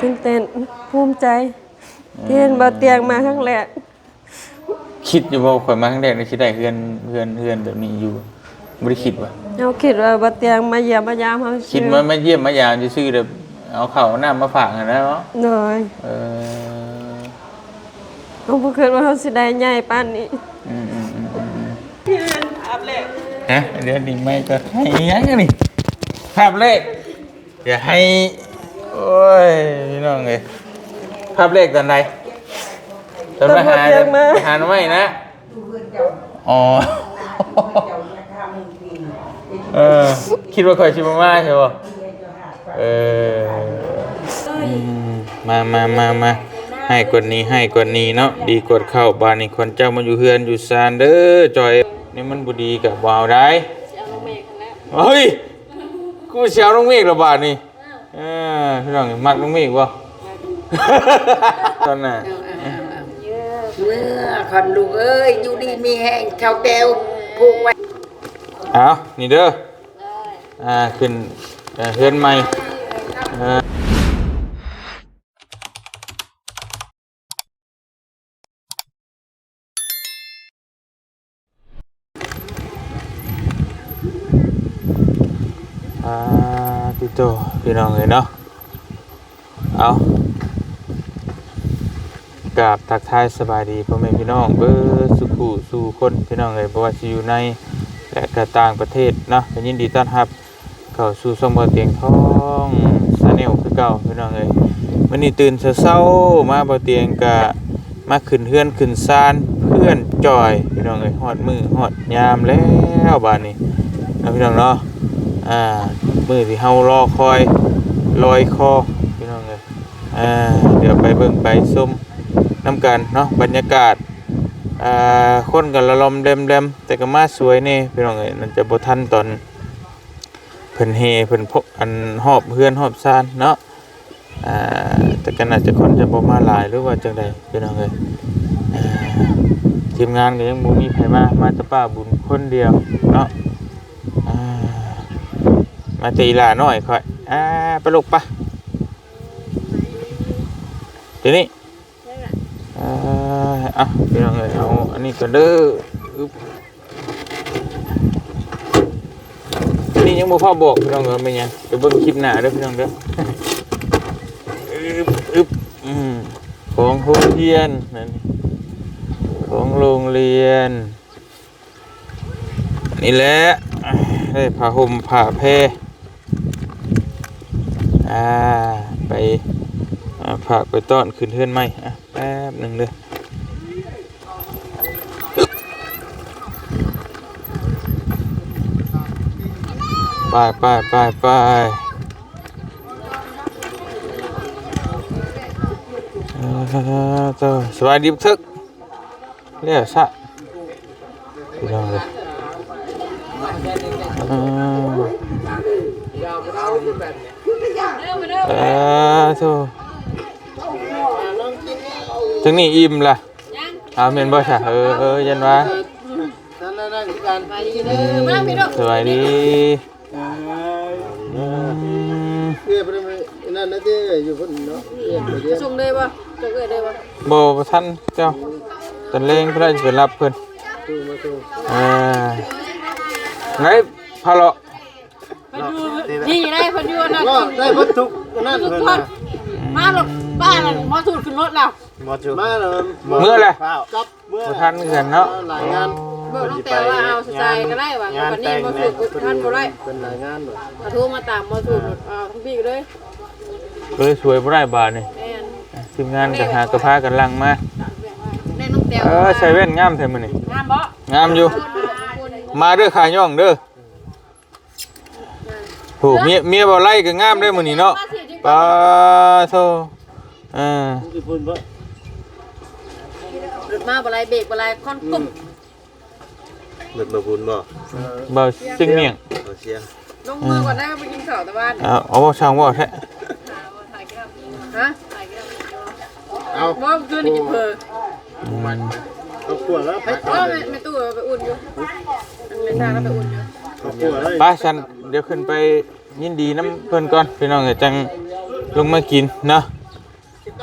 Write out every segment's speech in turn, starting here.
ຕື່ນເຕັ້ນ ພູມໃຈ ເອີ ທີ່ເຫັນບ່າວຕຽງມາຄັ້ງແລກ. ຄິດຢູ່ບໍ່ ຂ້ອຍມາຄັ້ງແລກນີ້ຊິໄດ້ເຮືອນ ເຮືອນ ເຮືອນແບບນີ້ຢູ່? ບໍ່ໄດ້ຄິດຫວາ? ເຮົາຄິດວ່າບ່າວຕຽງມາຢ້ຽມມາຢາມເຮົາຊື່ ຄິດວ່າມາຢ້ຽມມາຢາມຊື່ໆ ແບບເອົາເຂົ້າເອົານ້ຳມາຝາກຫັ້ນນະເນາະ. ໂດຍ ເອີ ເຮົາບໍ່ຄິດວ່າເຮົາຊິໄດ້ໃຫຍ່ປານນີ້. ອືມໆໆໆ ຮະ ດຽວນີ້ໄມ້ກໍໃຫ້ຫຍັງອັນນີ້ ພາບແລກ. ຢ່າໃຫ້ ໂອ້ຍ ພີ່ນ້ອງເອີຍ ພາບແລກຕອນໃດ? ຕອນມາຫາ ຕອນມາຫາໜໍ່ໄມ້ນະ. ອໍ ເອີ ຄິດວ່າຂ້ອຍຊິບໍ່ມາໃຊ່ບໍ່? ເອີ ອືມ ມາ ມາ ມາ ມາ ໃຫ້ກວ່ານີ້ ໃຫ້ກວ່ານີ້ເນາະ ດີກວດເຂົ້າ. ບາດນີ້ຄວນເຈົ້າມາຢູ່ເຮືອນຢູ່ຊານເດີຈອຍ. ນີ້ມັນບໍ່ດີກໍບໍ່ເອົາໄດ້. ເຮີ້ຍ ກູຊິເອົານ້ອງເມກລະບາດນີ້. ເອີ ພີ່ນ້ອງມັກນ້ອງເມກບໍ່? ຕອນໜ້າ ເອີ ເອີ ເອີ ເອີ ເມື່ອຄອນລູກເອີຍ ຢູ່ດີມີແຮງ ເຖົ້າແກ່ວຜູກໄວ້. ເອົາ ນີ້ເດີ ອ່າ ຂຶ້ນ ເອີ ເຮືອນໃໝ່ ເອີ. ອ່າ ຕິໂຕ ພີ່ນ້ອງເອີຍເນາະ. ເອົາ ກາບທັກທາຍສະບາຍດີພໍ່ແມ່ພີ່ນ້ອງເບິດສູ່ຜູ້ສູ່ຄົນ ພີ່ນ້ອງເອີຍ ບໍ່ວ່າຊິຢູ່ໃນ ແລະ ກໍຕ່າງປະເທດເນາະ ກໍຍິນດີຕ້ອນຮັບ ເຂົ້າສູ່ຊ່ອງບ່າວຕຽງທອງ Channel ຄືເກົ່າ ພີ່ນ້ອງເອີຍ. ມື້ນີ້ຕື່ນເຊົ້າໆມາ ບ່າວຕຽງກະມາຂຶ້ນເຮືອນຂຶ້ນຊານເພື່ອນຈອຍ ພີ່ນ້ອງເອີຍ. ຮອດມື້ຮອດຍາມແລ້ວບາດນີ້ເນາະ ພີ່ນ້ອງເນາະ. ອ່າ ມື້ທີ່ເຮົາລໍຄອຍລອຍຄໍ ພີ່ນ້ອງເອີຍ. ອ່າ ດຽວໄປເບິ່ງໄປຊົມນຳກັນເນາະ ບັນຍາກາດ. ອ່າ ຄົນກໍລະລ່ອມແລມໆ ແຕ່ກໍມາສວຍແດ່ ພີ່ນ້ອງເອີຍ. ໜ້າຈະບໍ່ທັນຕອນ ເພິ່ນແຫ່ເພິ່ນ ອັນ ຮອບເຮືອນຮອບຊານເນາະ. ອ່າ ແຕ່ກໍໜ້າຈະຄົນຈະບໍ່ມາຫຼາຍ ຫຼືວ່າຈັ່ງໃດ ພີ່ນ້ອງເອີຍ. ອ່າ ທີມງານກໍຍັງບໍ່ມີໃຜມາ ມາແຕ່ປ້າບຸນຄົນດຽວເນາະ. ອ່າ ມາແຕ່ອີ່ຫຼ້ານ້ອຍຂ້ອຍ. ອ່າ ໄປລູກ ໄປ ດຽວນີ້ ເອີ ເອົາ ພີ່ນ້ອງເອີຍ ເອົາອັນນີ້ກ່ອນເດີ. ອຶບ ອັນນີ້ຍັງບໍ່ພາບອກ ພີ່ນ້ອງເອີຍ ແມ່ນຫຍັງ ໄປເບິ່ງຄລິບໜ້າເດີ ພີ່ນ້ອງເດີ. ອຶບ ອຶບ ອືມ ຂອງໂຮງຮຽນນັ້ນ ຂອງໂຮງຮຽນ. ນີ້ແຫຼະ ໄດ້ຜ້າຫົ່ມຜ້າແພ ອ່າ ໄປ ອ່າ ຝາກໄປຕ້ອນຂຶ້ນເຮືອນໃໝ່. ອ່ະ ແປັບໜຶ່ງເດີ ໄປ ໄປ ໄປ ໄປ. ເອີ ເຈົ້າ ສະບາຍດີບັກເຖິກ. ແລ້ວຊະ ພີ່ນ້ອງເອີຍ. ເອີ ເອີ ໂທ້ ທາງນີ້ອີ່ມລະ. ອ້າວ ແມ່ນບໍ່ຊະ? ເອີ ເອີ ຢ້ານວ່າ. ສະບາຍດີ. ເອີ ອືມ ເອື້ອຍເພິ່ນນັ້ນນະຕິ ຢູ່ພຸ້ນເນາະ. ສົ່ງເລີຍບໍ່? ສົ່ງເອື້ອຍເລີຍບໍ່? ບໍ່ ບໍ່ທັນເຈົ້າ. ຕອນແລງເພິ່ນຊິໄປຮັບເພິ່ນ. ເອີ ໄງພາເລາະ ເພິ່ນຢູ່ ນີ້ໄດ້ ເພິ່ນຢູ່ອັນນັ້ນ ໄດ້ເບິດທຸກອັນນັ້ນເພິ່ນນະ. ມາລົດ ບ້ານນັ້ນ ໝໍສູດຂຶ້ນລົດແລ້ວ ໝໍສູດມາແລ້ວ. ເມືອແລ້ວ ກັບ ບໍ່ທັນຄືກັນເນາະ. ຫຼາຍງານ ບອກນ້ອງແຕວວ່າເອົາໃສ່ກໍໄດ້ວ່າ ງານແຕ່ງ ວັນນີ້ບໍ່ຖືກ ບໍ່ທັນບໍ່ໄດ້ ເປັນຫຼາຍງານ. ເຂົາໂທມາຕາມບໍ່ຖືກ ເອົາທັງປີກເລີຍ ກໍເລີຍຊ່ວຍບໍ່ໄດ້ບາດນີ້. ແມ່ນ ທີມງານກໍຫາກໍພາກັນຫຼັ່ງມາ. ແມ່ນ້ອງແຕວ ເອີ ໃສ່ແວ່ນງາມແທ້ມື້ນີ້. ງາມບໍ່? ງາມຢູ່. ມາເດີ ຂາຍ່ອງເດີ. ໂຫ ເມຍ ເມຍບໍ່ໄລ່ກໍງາມເດ້ມື້ນີ້ເນາະ. ປາໂທ ເອີ ລົດມາບໍ່ໄລ່ ເບຣກບໍ່ໄລ່ ຄອນ ອືມ ຕຸ້ມ. ລົດມາບຸນບໍ່? ເອີ ບໍ່ ຊິງໜຽງ ບໍ່ສຽງ. ລົງເມືອກ່ອນໄດ້ ໄປກິນເຂົ້າແຕ່ບ້ານ. ເອົາ ເອົາ ຊ່າງເວົ້າແທ້. ຮະ? ເອົາ ບໍ່ ຄືນກິນເຜີ. ອືມ ເອົາຂວດແລ້ວ ເອົາ ແມ່ຕູ້ໄປອຸ່ນຢູ່ ແມ່ຊ່າງເອົາໄປອຸ່ນຢູ່. ເອົາຂວດແລ້ວ ໄປຊັ້ນ ດຽວຂຶ້ນໄປຍິນດີນຳເພິ່ນກ່ອນ ພີ່ນ້ອງເອີຍ ຈັ່ງລົງມາກິນເນາະ.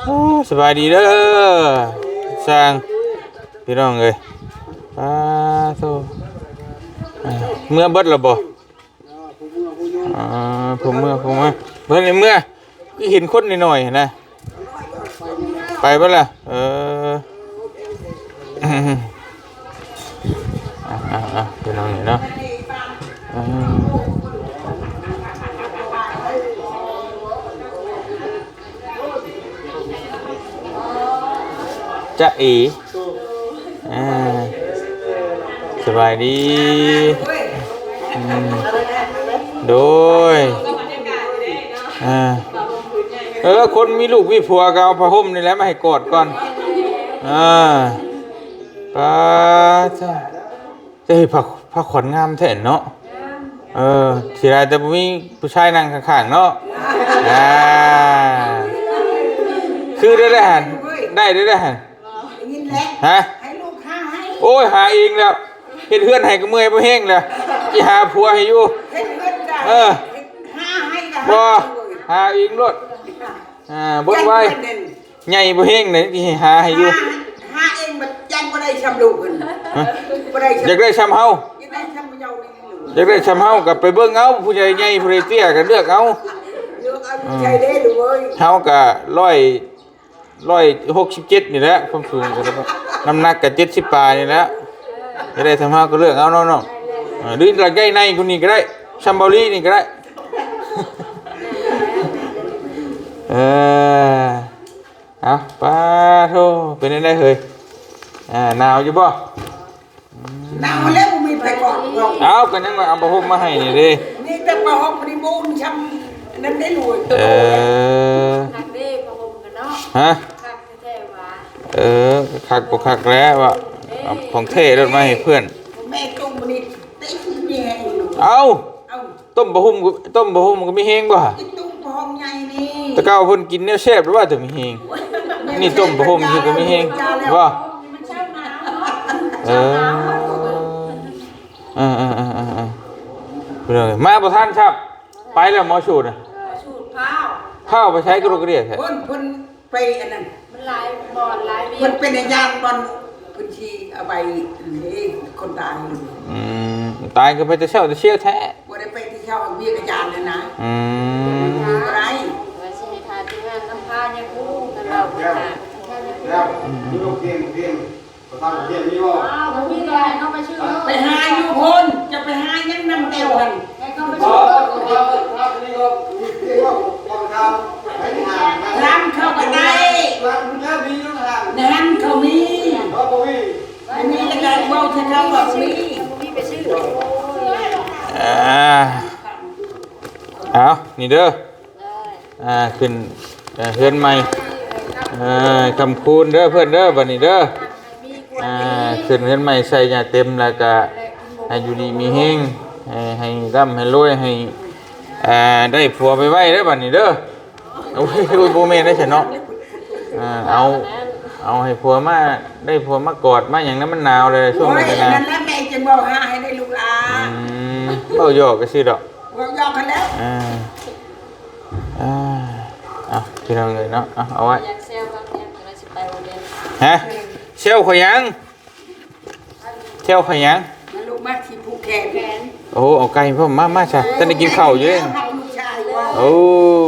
ໂອ້ ສະບາຍດີເດີຊ່າງ ພີ່ນ້ອງເອີຍ. ປາໂທ ເອີ ເມືອເບິດແລ້ວບໍ່? ອ່າ ຜູ້ເມືອ ຜູ້ເມືອ ເພິ່ນໃຫ້ເມືອ ຄືເຫັນຄົນໜ້ອຍໆຫັ້ນນະ ໄປເບິດແລ້ວ. ເອີ ອ່າໆໆ ພີ່ນ້ອງເນາະ ເອີ ຈະເອ ອ່າ ສະບາຍດີ ອືມ ໂດຍ ອ່າ ເອີ ຄົນມີລູກມີຜົວກໍເອົາຜ້າຫົ່ມນີ້ແຫຼະມາໃຫ້ກອດກ່ອນ ອ່າ ປາໂທ ເອີຍ ຜ້າ ຜ້າຂວັນງາມແທ້ເນາະ. ເອີ ເສຍດາຍແຕ່ບໍ່ມີຜູ້ຊາຍນັ່ງຂ້າງໆເນາະ. ອ່າ ຄືໄດ້ແລ້ວຫັ້ນ ໄດ້ໄດ້ແລ້ວຫັ້ນ ໄດ້ຍິນແລ້ວ ຮະ ໃຫ້ລູກຫາໃຫ້ ໂອ້ຍ ຫາເອງແລ້ວ ເຮັດເຮືອນໃຫ້ກໍເມື່ອຍບໍ່ແຮງແລ້ວ ຊິຫາຜົວໃຫ້ຢູ່ ເຮັດເຮືອນກໍ ເອີ ຫາໃຫ້ກໍ ບໍ່ ຫາເອງໂລດ. ອ່າ ເບິ່ງໄວ້ ໃຫຍ່ບໍ່ແຮງເດ້ ຊິຫາໃຫ້ຢູ່ ຫາ ຫາເອງບັດຍັງບໍ່ໄດ້ຊ່ຳລູກເພິ່ນ ຮະ ບໍ່ໄດ້ຊ່ຳ ຢາກໄດ້ຊ່ຳເຮົາ ຢາກໄດ້ຊ່ຳເຮົານີ້ ຢາກໄດ້ຊ່ຳເຮົາກໍໄປເບິ່ງເອົາ ຜູ້ໃດໃຫຍ່ຜູ້ໃດເຕ້ຍກໍເລືອກເອົາ ເລືອກເອົາ ອືມ ໃຊ່ເດ້ລູກເອີຍ ເຮົາກໍຮ້ອຍ ຮ້ອຍຫົກສິບເຈັດນີ້ແຫຼະ ຄວາມສູງກໍ ນ້ຳໜັກກໍເຈັດສິບປາຍນີ້ແຫຼະ ຢາກໄດ້ຊ່ຳເຮົາກໍເລືອກເອົາເນາະນ້ອງ ເອີ ຫຼືຢາກໄດ້ໃຫຍ່ກວ່ານີ້ກໍໄດ້ ຊ່ຳເບົາລີນີ້ກໍໄດ້ ເອີ ເອົາ ປາໂທ ເປັນຈັ່ງໃດເຮີ້ຍ ອ່າ ໜາວຢູ່ບໍ່? ໜາວແລ້ວ ບໍ່ມີໃຜກອດເນາະ ເອົ້າ ກໍຍັງວ່າເອົາຜ້າຫົ່ມມາໃຫ້ນີ້ເດ້ ມີແຕ່ຜ້າຫົ່ມນີ້ບໍ່ອຸ່ນຊ່ຳນັ້ນໄດ້ລູກ ເອີ ໜັກເດ້ຜ້າຫົ່ມກັນເນາະ ຮະ ຄັກແທ້ໆວ່າ ເອີ ຄັກບໍ່ຄັກແລ້ວວ່າ ເອົາຂອງແທ້ໂລດມາໃຫ້ເພື່ອນ ແມ່ຕຸ້ມນີ້ເຕັມນີ້ໃຫ້ ເອົ້າ ເອົ້າ ຕົ້ມຜ້າຫົ່ມ ຕົ້ມຜ້າຫົ່ມກໍມີແຮງບໍ່? ໄອ້ຕຸ້ມຜ້າຫົ່ມໃຫຍ່ນີ້ ແຕ່ເກົ່າເພິ່ນກິນແນວແຊບແລ້ວວ່າແຕ່ມີແຮງ ໂອ້ຍ ນີ້ຕົ້ມຜ້າຫົ່ມຊື່ກໍມີແຮງບໍ່? ເອີ ເອີໆໆໆ ເອີ ພີ່ນ້ອງເອີຍ ມາບໍ່ທັນຊ້ຳ ໄປແລ້ວໝໍສູດນະ ໝໍສູດພ້າວ ພ້າວໄປໃສກະລຸກກະດິກແທ້ ເພິ່ນ ເພິ່ນ ໄປອັນນັ້ນ ມັນຫຼາຍບ່ອນຫຼາຍວຽກ ມັນເປັນອາຍານບ່ອນເພິ່ນຊິເອົາໄປເດ້ ຄົນຕາຍ ອືມ ຕາຍກໍໄປແຕ່ເຊົ້າແຕ່ຊຽວແທ້ ບໍ່ໄດ້ໄປແຕ່ເຊົ້າ ວຽກອາຈານນັ້ນນະ ອືມ ບໍ່ໄດ້ ວ່າຊິໃຫ້ຖ້າແຕ່ງງານນຳພາຍາຄູ ນັ້ນເວົ້າໄປຫາ ອືມ ໄປຫາຢູ່ພຸ້ນ ຈະໄປຫາຫຍັງນຳແຕ່ວຫັ້ນ ຖາມເຂົ້າໄປໄດ້ ໃນຫັ້ນເຂົາມີ ບໍ່ມີແລ້ວກໍເວົ້າໃສ່ເຂົາວ່າບໍ່ມີ ອ່າ ເອົາ ນີ້ເດີ ອ່າ ຂຶ້ນ ເອີ ເຮືອນໃໝ່ ເອີ ຄ່ຳຄູນເດີເພື່ອນເດີ ບັດນີ້ເດີ ອ່າ ຂຶ້ນເຮືອນໃໝ່ໃສ່ຫຍ້າເຕັມ ແລ້ວກະໃຫ້ຢູ່ດີມີແຮງ ໃຫ້ ໃຫ້ລ່ຳໃຫ້ລວຍ ໃຫ້ ອ່າ ໄດ້ຜົວໄວໆເດີ ບັດນີ້ເດີ. ໂອ້ຍ ໂອ້ຍ ບໍ່ແມ່ນໄດ໋ຊັ້ນເນາະ ອ່າ ເອົາ ເອົາໃຫ້ຜົວມາ ໄດ້ຜົວມາກອດມາຫຍັງນະ ມັນໜາວເລີຍ ຊ່ວງນີ້ກໍໜາວ ໂອ້ຍ ນັ້ນແຫຼະແມ່ຈຶ່ງເວົ້າຫາໃຫ້ໄດ້ລູກຫຼານ ອືມ ເວົ້າຫຍອກຊື່ດອກ ເວົ້າຫຍອກຫັ້ນແຫຼະ ອ່າ ອ່າ ເອົາ ພີ່ນ້ອງເອີຍເນາະ ເອົາ ເອົາໄວ້ ຢາກແຊວກັນ ຍັງຈະໄດ້ຊິໄປໂຮງຮຽນ ຮະ ແຊວຂ້ອຍຫຍັງ? ແຊວຂ້ອຍຫຍັງ? ມາລູກມາຊິຜູກແຂນ ໂອ້ ເອົາໄກ່ພ້ອມ ມາ ມາຊະ ເອີ ທັນໄດ້ກິນເຂົ້າຢູ່ເດ້ ໃຫ້ລູກຊາຍວ່າ ໂອ້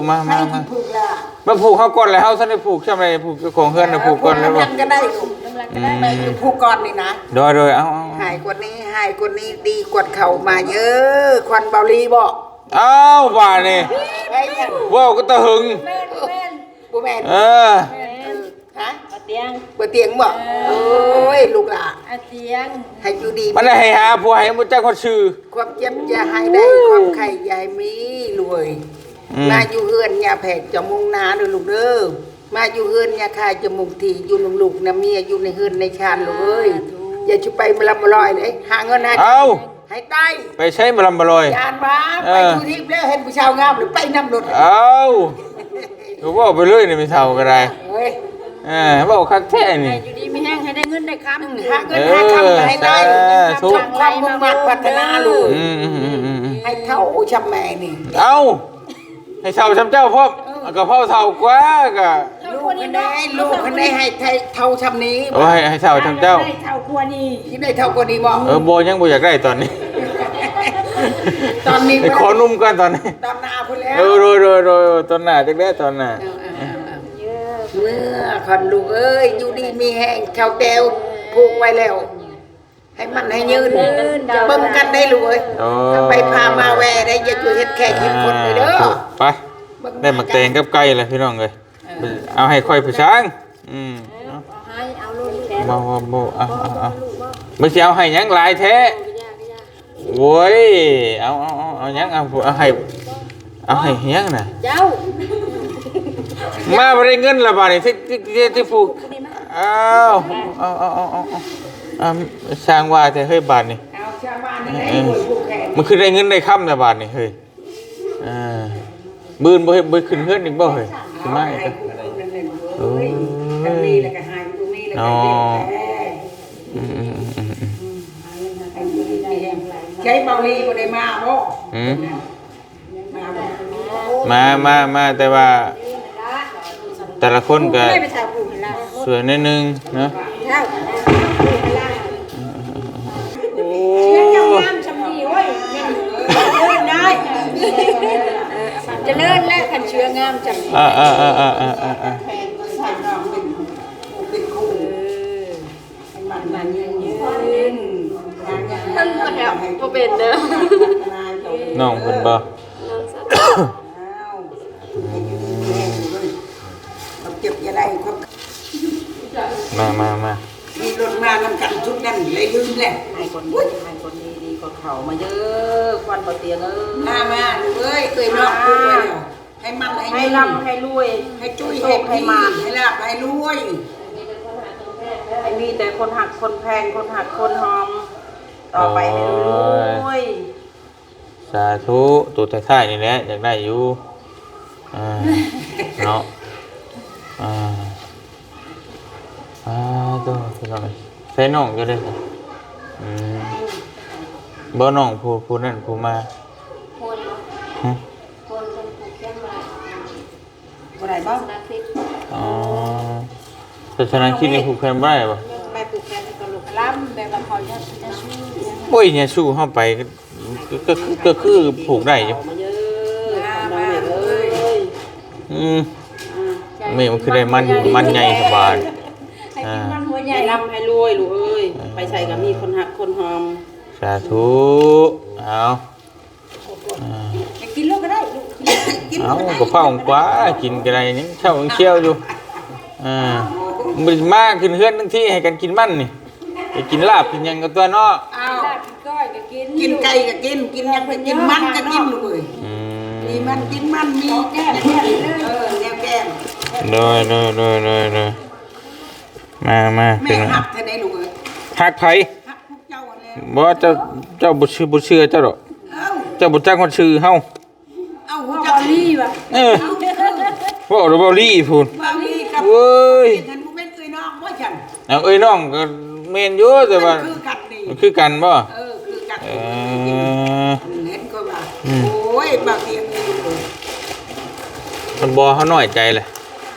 ມາ ມາ ມາ ໃຫ້ກິນຜູກລະ ມາຜູກເຮົາກ່ອນແຫຼະ ເຮົາທັນໄດ້ຜູກ ຊ່ຳໃດຜູກ ເຈົ້າຂອງເຮືອນນະຜູກກ່ອນແລ້ວບໍ່? ກໍໄດ້ລູກ ອືມ ຜູກກ່ອນນີ້ນະ ໂດຍ ໂດຍ ເອົາ ເອົາ ເອົາ ຫາຍກວ່ານີ້ ຫາຍກວ່ານີ້ ດີກວ່າເຂົາມາເດີ້ ຄວັນເບົາລີບໍ? ອ້າວ ບາດນີ້ ເວົ້າກໍຕະຫຶງ ແມ່ນ ແມ່ນ ບໍ່ແມ່ນ ເອີ ແມ່ນ ຮະ ບໍ່ຕຽງ ບໍ່ຕຽງບໍ? ເອີ ໂອ້ຍ ລູກຫຼ້າ ອາຕຽງ ໃຫ້ຢູ່ດີ ມັນໃຫ້ຫາຜົວໃຫ້ບໍ່ຈັກຮອດຊື່ ຄວາມເຈັບຢ່າໃຫ້ໄດ້ ຄວາມໄຂ້ຢ່າໃຫ້ມີ ລວຍ ອືມ ມາຢູ່ເຮືອນຍ່າແພກຈະມຸງນາເດີລູກເດີ ມາຢູ່ເຮືອນຍ່າຄາຍຈະມຸງທີ່ ຢູ່ນຳລູກນຳເມຍ ຢູ່ໃນເຮືອນໃນຊານ ລູກເອີຍ ສາທຸ ຢ່າຊິໄປມາລຳມາລອຍເດ້ ຫາເງິນຫາ ເອົ້າ ໃຫ້ໄດ້ ໄປໃສມາລຳມາລອຍ ຢ້ານວ່າ ເອີ ໄປຢູ່ທີ່ແລ້ວເຫັນຜູ້ສາວງາມແລ້ວໄປນຳໂລດ ເອົ້າ ກໍເວົ້າໄປເລີຍນີ້ແມ່ເຖົ້າກໍໄດ້ ເອີຍ ເອີ ເວົ້າຄັກແທ້ນີ້ ໃຫ້ຢູ່ດີມີແຮງ ໃຫ້ໄດ້ເງິນໄດ້ຄຳ ຫາເງິນຫາຄຳໃຫ້ໄດ້ ເອີ ສາທຸ ຄວາມມຸ່ງມາດປາດຖະໜາລູກ ອືມ ໃຫ້ເຖົ້າຊ່ຳແມ່ນີ້ ເອົ້າ ໃຫ້ເຖົ້າຊ່ຳເຈົ້າພ້ອມ ເອີ ກໍເຖົ້າເຖົ້າກວ່າກໍ ລູກ ຄັນໄດ້ລູກ ຄັນໄດ້ໃຫ້ເທົ່າຊ່ຳນີ້ ໂອ້ຍ ໃຫ້ເທົ່າຊ່ຳເຈົ້າ ໃຫ້ເທົ່າກວ່ານີ້ ຊິໄດ້ເທົ່າກວ່ານີ້ບໍ່? ເອີ ບໍ່ ຍັງບໍ່ຢາກໄດ້ຕອນນີ້ ຕອນນີ້ ໄປຂໍໜຸ່ມກ່ອນຕອນນີ້ ຕອນໜ້າພຸ້ນແລ້ວ ເອີ ໂດຍ ໂດຍ ໂດຍ ຕອນໜ້າຈັກແດ່ ຕອນໜ້າ ເອີ ເອີ ເອີ ເອີ ເມື່ອກ່ອນລູກເອີຍ ຢູ່ດີມີແຮງ ເຖົ້າແກ່ຜູກໄວ້ແລ້ວ ໃຫ້ໝັ້ນໃຫ້ຍືນ ເບິ່ງກັນໄດ້ລູກເອີຍ ໄປພາມາແວ່ໄດ້ ຢ່າຢູ່ເຮັດແຂກເຮັດຄົນເດີ ໄປ ໄດ້ໝາກແຕງກັບໄກ່ແລ້ວພີ່ນ້ອງເອີຍ ເອີ ເອົາໃຫ້ຂ້ອຍຜູ້ຊ້າງ ອືມ ເອົາໃຫ້ ເອົາໂລດ ບໍ່ ບໍ່ ບໍ່ ເອົາ ເອົາ ເອົາ ບໍ່ຊິເອົາໃຫ້ຫຍັງຫຼາຍແທ້ ໂອ້ຍ ເອົາ ເອົາ ເອົາ ເອົາຫຍັງ ເອົາ ເອົາໃຫ້ ເອົາໃຫ້ຫຍັງນະ ເຈົ້າ ມາບໍ່ໄດ້ເງິນລະບາດນີ້ ທີ່ ທີ່ ທີ່ ທີ່ຜູກ ອ້າວ ເອົາ ເອົາ ເອົາ ເອົາ ເອົາ ຊ່າງວ່າແທ້ເຮີ້ຍບາດນີ້ ເອີ ມັນຄືໄດ້ເງິນໄດ້ຄຳແທ້ບາດນີ້ເຮີ້ຍ ເອີ ມື້ອື່ນບໍ່ເຮັດ ບໍ່ຂຶ້ນເຮືອນອີກບໍ່ເຮີ້ຍ ຊິມາອີກ ໂອ້ຍ ເນາະ ອືມ ໃຊ້ເບົາລີບໍ່ໄດ້ມາບໍ່? ອືມ ມາ ມາ ມາ ແຕ່ວ່າແຕ່ລະຄົນກະສວຍໜ້ອຍໜຶ່ງເນາະ ໂອ້ ຈະເລີນແລ້ວ ຄັນເຊື້ອງາມຈຳນີ້ ອ່າ ອ່າ ອ່າ ອ່າ ອ່າ ອ່າ ມັນມັນຍືນຍືນ ເພິ່ນບໍ່ແລ້ວ ບໍ່ເປັນເດີ ນ້ອງເພິ່ນບໍ່? ເຈັບຢ່າໄດ້ ມາ ມາ ມາ ຂີ່ລົດມານຳກັນຊຸດນັ້ນເລີຍ ລືມແລ້ວ ໃຫ້ຄົນດີ ໃຫ້ຄົນດີໆ ກໍເຂົ້າມາເດີ ຄວັນບໍ່ຕຽງເອີຍ ມາ ມາ ລູກເອີຍ ເອີຍນ້ອງ ມາ ໃຫ້ໝັ້ນໃຫ້ຍືນ ໃຫ້ລ່ຳໃຫ້ລວຍ ໃຫ້ຈຸ້ຍ ໃຫ້ໂຊກໃຫ້ໝານ ໃຫ້ລາບໃຫ້ລວຍ ໃຫ້ມີແຕ່ຄົນຮັກຄົນແພງ ຄົນຮັກຄົນຫອມ ຕໍ່ໄປໃຫ້ລວຍ ສາທຸ ໂຕທ້າຍໆ ນີ້ແຫຼະ ຢາກໄດ້ຢູ່ ອ່າ ເນາະ ອ່າ ອ່າ ໂຕ ພີ່ນ້ອງ ໃສ່ນ້ອງຢູ່ເດ້ ອືມ ບໍ່ ນ້ອງຜູ້ ຜູ້ນັ້ນຜູ້ມາ ໂພນບໍ່? ຮະ? ໂພນເພິ່ນຜູກແຂນບໍ່ໄດ້ ບໍ່ໄດ້ບໍ່? ສະໜັກຕິດ ອໍ ສາສະໜາຄຣິດນີ້ຜູກແຂນບໍ່ໄດ້ບໍ່? ແມ່ຜູກແຂນກໍລູກກະລຳ ແບບວ່າເຂົາຈະ ຈະສູ້ ໂອ້ຍ ຍາສູເຮົາໄປ ກໍ ກໍ ກໍຄືຜູກໄດ້ຢູ່ ມາ ມາ ມາ ເອີຍ ອືມ ອ່າ ແມ່ມັນຄືໄດ້ມັນ ມັນໃຫຍ່ສະບາຍ ໃຫ້ກິນມັນຫົວໃຫຍ່ ອ່າ ໃຫ້ລ່ຳໃຫ້ລວຍລູກເອີຍ ອ່າ ໄປໃສກໍມີຄົນຮັກຄົນຫອມ ສາທຸ ເອົາ ອ່າ ໃຫ້ກິນໂລດກໍໄດ້ລູກ ກິນໂລດກໍໄດ້ ເອົາ ກໍເຝົ້າກວ່າ ກິນກໍໄດ້ ຍັງເຊົາຍັງຂຽວຢູ່ ອ່າ ມື້ມາຂຶ້ນເຮືອນທັງທີໃຫ້ກັນກິນມັນນີ້ ໄປກິນລາບກິນຫຍັງກັນຕົວະເນາະ ເອົາ ກິນລາບກິນກ້ອຍກໍກິນ ກິນໄກ່ກໍກິນ ກິນຫຍັງກໍກິນ ມັນກໍກິນລູກເອີຍ ອືມ ມີມັນກິນມັນ ມີແນວແກ້ມ ເອີ ແນວແກ້ມ ໂດຍ ໂດຍ ໂດຍ ໂດຍ ໂດຍ ມາ ມາ ແມ່ຮັກແທ້ໃດລູກເອີຍ ຮັກໃຜ? ຮັກພວກເຈົ້າຫັ້ນແຫຼະ ບໍ່ ເຈົ້າ ເຈົ້າບໍ່ເຊື່ອ ບໍ່ເຊື່ອເຈົ້າດອກ ເອົ້າ ເຈົ້າບໍ່ຈັກຮອດຊື່ເຮົາ ເອົ້າ ຮູ້ຈັກ ເວົ້າລີວ່າ ເອີ ເວົ້າແລ້ວເວົ້າລີພຸ້ນ ເວົ້າລີກັບ ໂອ້ຍ ເຫັນບໍ່ແມ່ນເອື້ອຍນ້ອງບໍ່ຊັ້ນ ເອົາ ເອື້ອຍນ້ອງກໍແມ່ນຢູ່ ແຕ່ວ່າ ມັນຄືກັນນີ້ ມັນຄືກັນບໍ່? ເອີ ຄືກັນ ເອີ ເຫັນກໍວ່າ ອືມ ໂອ້ຍ ບໍ່ຕຽງນີ້ ມັນບໍ່ ເຮົານ້ອຍໃຈແຫຼະ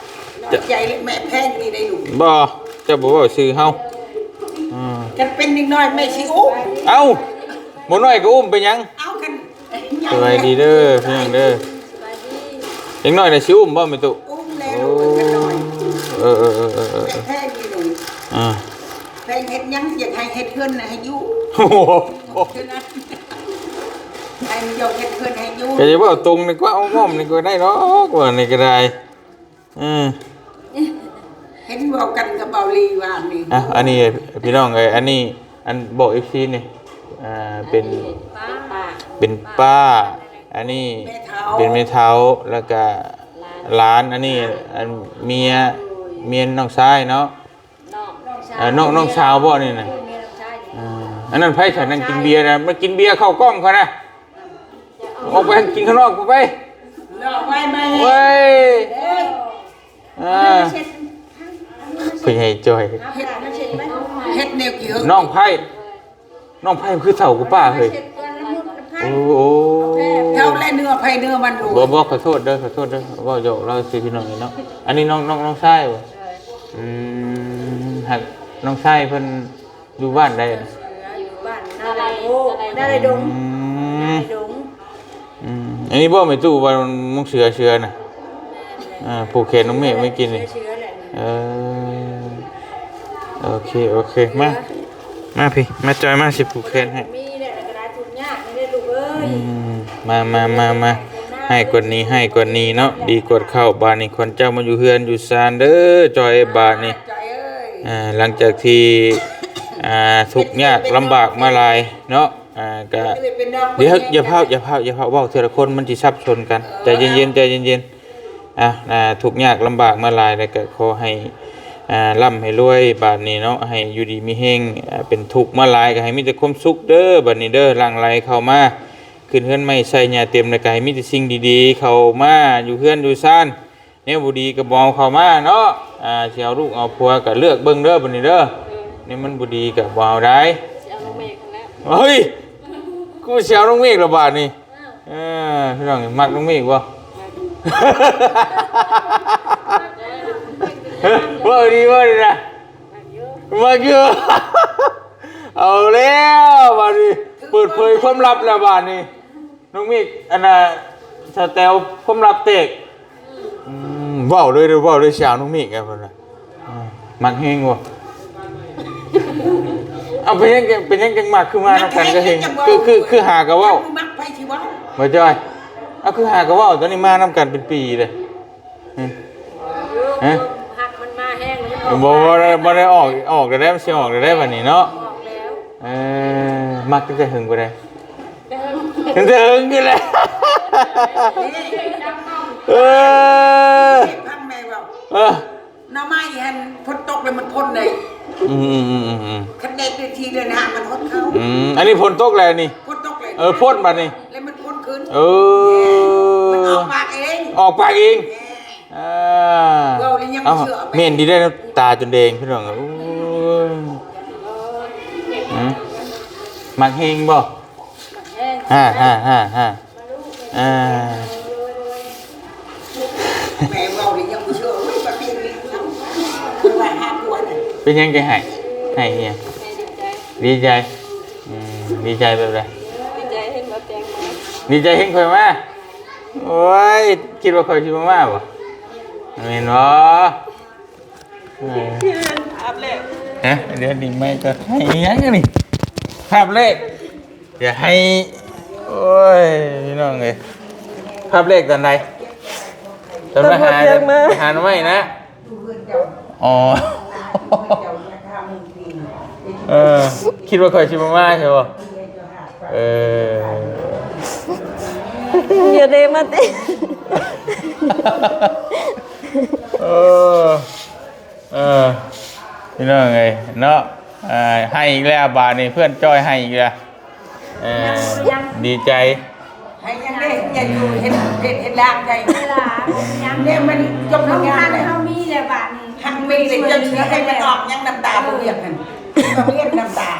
ນ້ອຍໃຈແຫຼະ ແມ່ແພງນີ້ໄດ້ລູກ ບໍ່ ເຈົ້າບໍ່ເວົ້າຊື່ເຮົາ ອືມ ຄັນເປັນເດັກນ້ອຍແມ່ຊິອຸ້ມ ເອົ້າ ບໍ່ນ້ອຍກໍອຸ້ມເປັນຫຍັງ ເອົ້າ ຄັນ ສະບາຍດີເດີພີ່ນ້ອງເດີ ເດັກນ້ອຍນະຊິອຸ້ມບໍ່ແມ່ຕູ້? ອຸ້ມແລ້ວລູກເອີຍ ເດັກນ້ອຍ ເອີ ເອີ ແພງນີ້ລູກ ອ່າ ແພງເຮັດຫຍັງ ຢາກໃຫ້ເຮັດເຮືອນໃຫ້ຢູ່ ໂອ້ໂຫ ເທົ່ານັ້ນ ໃຫ້ມັນຢາກເຮັດເຮືອນໃຫ້ຢູ່ ກໍຢ່າເວົ້າຕົງນີ້ກວ່າ ອ້ອມໆນີ້ກໍໄດ້ດອກ ວ່ານີ້ກໍໄດ້ ເອີ ເຫັນເວົ້າກັນກັບເບົາລີວານນີ້ ອ່ະ ອັນນີ້ພີ່ນ້ອງເອີຍ ອັນນີ້ ອັນບອກເອັຟຊີນີ້ ອ່າ ເປັນ ອັນນີ້ເປັນປ້າ ເປັນປ້າ ອັນນີ້ແມ່ເຖົ້າ ເປັນແມ່ເຖົ້າ ແລ້ວກະຫຼານ ຫຼານ ອັນນີ້ ອ່າ ອັນເມຍ ໂດຍ ເມຍນ້ອງຊາຍເນາະ ນ້ອງ ນ້ອງຊາຍ ເອີ ນ້ອງ ນ້ອງສາວບໍ່ນີ້ນະ ເອີ ເມຍນ້ອງຊາຍນີ້ ອ່າ ອັນນັ້ນໃຜ ສາຍ ນັ່ງກິນເບຍນະ ມາກິນເບຍເຂົ້າກ້ອງຂ້ອຍນະ ອອກໄປກິນຂ້າງນອກພຸ້ນໄປ ເອົາໄວ້ມາ ເອີຍ ເອີຍ ອ່າ ເອົາມາເຊັດ ຜູ້ໃຫຍ່ຈ່ອຍ ເຮັດ ເຮັດແນວກີ້ ນ້ອງໃພ້ ນ້ອງໃພ້ຄືເຖົ້າກວ່າປ້າເຮີ້ຍ ເອົາມາເຊັດກ່ອນ ນ້ຳມັນນ້ຳໄຜ່ ໂອ້ ເຖົ້າແລ ເນື້ອໃຜເນື້ອມັນລູກ. ບໍ່ ບໍ່ ຂໍໂທດເດີ ຂໍໂທດເດີ ເວົ້າຫຍອກລາວຊື່ພີ່ນ້ອງນີ້ເນາະ. ອັນນີ້ນ້ອງ ນ້ອງ ນ້ອງຊາຍບໍ່? ເອີ ອືມ ຫາກນ້ອງຊາຍເພິ່ນຢູ່ບ້ານໃດນະ? ຢູ່ບ້ານນາໄລ ນາໄລດົງ. ອືມ ນາໄລດົງ. ອືມ ອັນນີ້ບໍ່ແມ່ຕູ້ວ່າມັນເສືອ ເສືອນະ? ແມ່ນແຫຼະ. ອ່າ ຜູກແຂນນ້ອງເມກເມື່ອກີ້ນີ້. ເສືອ ເສືອແຫຼະ. ເອີ ໂອເຄ ໂອເຄ ມາ ມາພີ້ ມາຈອຍ ມາ ຊິຜູກແຂນໃຫ້. ມີແຫຼະ ກໍໄດ້ທຸກຍາກນີ້ເດ້ລູກເອີຍ. ອືມ ມາ ມາ ມາ ມາ ໃຫ້ກວ່ານີ້ ໃຫ້ກວ່ານີ້ເນາະ ດີກວ່າເຂົ້າ. ບາດນີ້ຂວັນເຈົ້າມາຢູ່ເຮືອນຢູ່ຊານເດີ ຈອຍເອີຍ ບາດນີ້. ອ່າ ຫຼັງຈາກທີ່ ອ່າ ທຸກຍາກລຳບາກມາຫຼາຍເນາະ. ອ່າ ກະ ດຽວ ຢ່າພາວ ຢ່າພາວ ຢ່າພາວ ເວົ້າເທື່ອລະຄົນມັນຊິສັບສົນກັນ. ເອີ ໃຈເຢັນໆ ໃຈເຢັນໆ. ອ່າ ທຸກຍາກລຳບາກມາຫຼາຍ ແລ້ວກະຂໍໃຫ້ ອ່າ ລ່ຳໃຫ້ລວຍບາດນີ້ເນາະ ໃຫ້ຢູ່ດີມີແຮງ. ອ່າ ເປັນທຸກມາຫຼາຍ ກະໃຫ້ມີແຕ່ຄວາມສຸກເດີ ບາດນີ້ເດີ. ຫຼັ່ງໄຫຼເຂົ້າມາ ຂຶ້ນເຮືອນໃໝ່ໃສ່ຫຍ້າເຕັມ ແລ້ວກະໃຫ້ມີແຕ່ສິ່ງດີໆເຂົ້າມາຢູ່ເຮືອນຢູ່ຊານ. ແນວບໍ່ດີກໍບໍ່ເອົາເຂົ້າມາເນາະ. ອ່າ ຊິເອົາລູກເອົາຜົວກໍເລືອກເບິ່ງເດີບັດນີ້ເດີ. ແນວມັນບໍ່ດີກໍບໍ່ເອົາໄດ໋. ຊິເອົານ້ອງເມກຫັ້ນແຫຼະ. ເຮີ້ຍ ກູຊິເອົານ້ອງເມກລະບາດນີ້. ເອີ ພີ່ນ້ອງມັກນ້ອງເມກບໍ່? ເວົ້າດີ ເວົ້າດີນະ. ມັກຢູ່ ມັກຢູ່. ເອົາແລ້ວບາດນີ້ ເປີດເຜີຍຄວາມລັບແລ້ວບາດນີ້. ນ້ອງເມກ ອັນນ່າ ສາວແຕວຄວາມລັບແຕກ. ອືມ ເວົ້າເລີຍເດີ ເວົ້າເລີຍ ຊິເອົານ້ອງເມກ ເພິ່ນວ່າ. ອືມ ມັກແຮງບໍ່? ເອົາ ເປັນຫຍັງ ເປັນຫຍັງຈັ່ງມັກ ຄືມານຳກັນກໍເຫັນ ຄື ຄື ຄືຫາກໍເວົ້າ. ມັກໃຜຊິເວົ້າ? ບໍ່ຈ້ອຍ ເອົາ ຄືຫາກໍເວົ້າ ຕອນນີ້ມານຳກັນເປັນປີເດ້. ຮະ? ຮັກມັນມາແຮງ ບໍ່ ບໍ່ໄດ້ ບໍ່ໄດ້ອອກ ອອກແລ້ວ ມັນຊິອອກແລ້ວບັດນີ້ເນາະ. ອອກແລ້ວ. ເອີ ມັກຕັ້ງແຕ່ເຫິງພຸ້ນໃດ໋. ຕັ້ງແຕ່ເຫິງພຸ້ນແຫຼະ. ເອີ ເອີ ໜໍ່ໄມ້ຫັ້ນຝົນຕົກແລ້ວມັນພົ້ນເດ້. ອືມໆໆໆ ຄັນແດດເປັນທີ່ເດືອນຫ້າມັນຫົດເຂົ້າ. ອືມ ອັນນີ້ຝົນຕົກແລ້ວນີ້. ຝົນຕົກແລ້ວ. ເອີ ພົ້ນບັດນີ້ ແລ້ວມັນພົ້ນຂຶ້ນ. ເອີ ມັນອອກປາກເອງ ອອກປາກເອງ. ເອີ ເວົ້າແລ້ວຍັງບໍ່ເຊື່ອ. ເອົ້າ ແມ່ນດີໄດ໋ ຕາຈົນແດງພີ່ນ້ອງ. ໂອ້ຍ ຫືມ ມັກແຮງບໍ່? ມັກແຮງ. ຮະ ຮະ ຮະ ຮະ. ອ່າ ແມ່ເວົ້ານີ້ຍັງບໍ່ເຊື່ອ. ໂອ້ຍ ປະເພດນີ້ ເພິ່ນວ່າຫາຜົວນະ. ເປັນຫຍັງຈັ່ງໄຫ້? ໄຫ້ຫຍັງ? ດີໃຈ. ອືມ ດີໃຈແບບໃດ? ດີໃຈເຫັນບໍ່ແຕງມາ. ດີໃຈເຫັນຂ້ອຍມາ? ໂອ້ຍ ຄິດວ່າຂ້ອຍຊິບໍ່ມາບໍ່? ແມ່ນບໍ່? ເອີ ຄືພາບແລກ. ຮະ? ດຽວນີ້ໄມ້ກໍໃຫ້ຫຍັງອັນນີ້? ພາບແລກ ຢ່າໃຫ້ ໂອ້ຍ ພີ່ນ້ອງເອີຍ ພາບແລກຕອນໃດ? ຕອນມາຫາ ຕອນມາຫາໜໍ່ໄມ້ນະ. ອໍ ເອີ ຄິດວ່າຂ້ອຍຊິບໍ່ມາໃຊ່ບໍ່? ເອີ ຢ່າເດມາຕິ. ເອີ ເອີ ພີ່ນ້ອງເອີຍເນາະ. ເອີ ໃຫ້ອີກແລ້ວບາດນີ້ ເພື່ອນຈ້ອຍໃຫ້ອີກແລ້ວ. ເອີ ດີໃຈ. ໃຫ້ຫຍັງເດ້? ຢ່າຢູ່ເຮັດເຮັດເຮັດລາງໃຈ. ເວລາບໍ່ເປັນຫຍັງ. ແນວມັນຈົບງານແລ້ວ ເຮົາມີແລ້ວບາດນີ້. ຫາກມີແລ້ວ ເຈົ້າຊິໃຫ້ມັນອອກຫຍັງ ນ້ຳຕາບໍ່ວຽກຫັ້ນ. ເອີ ເຮັດນ້ຳຕາ.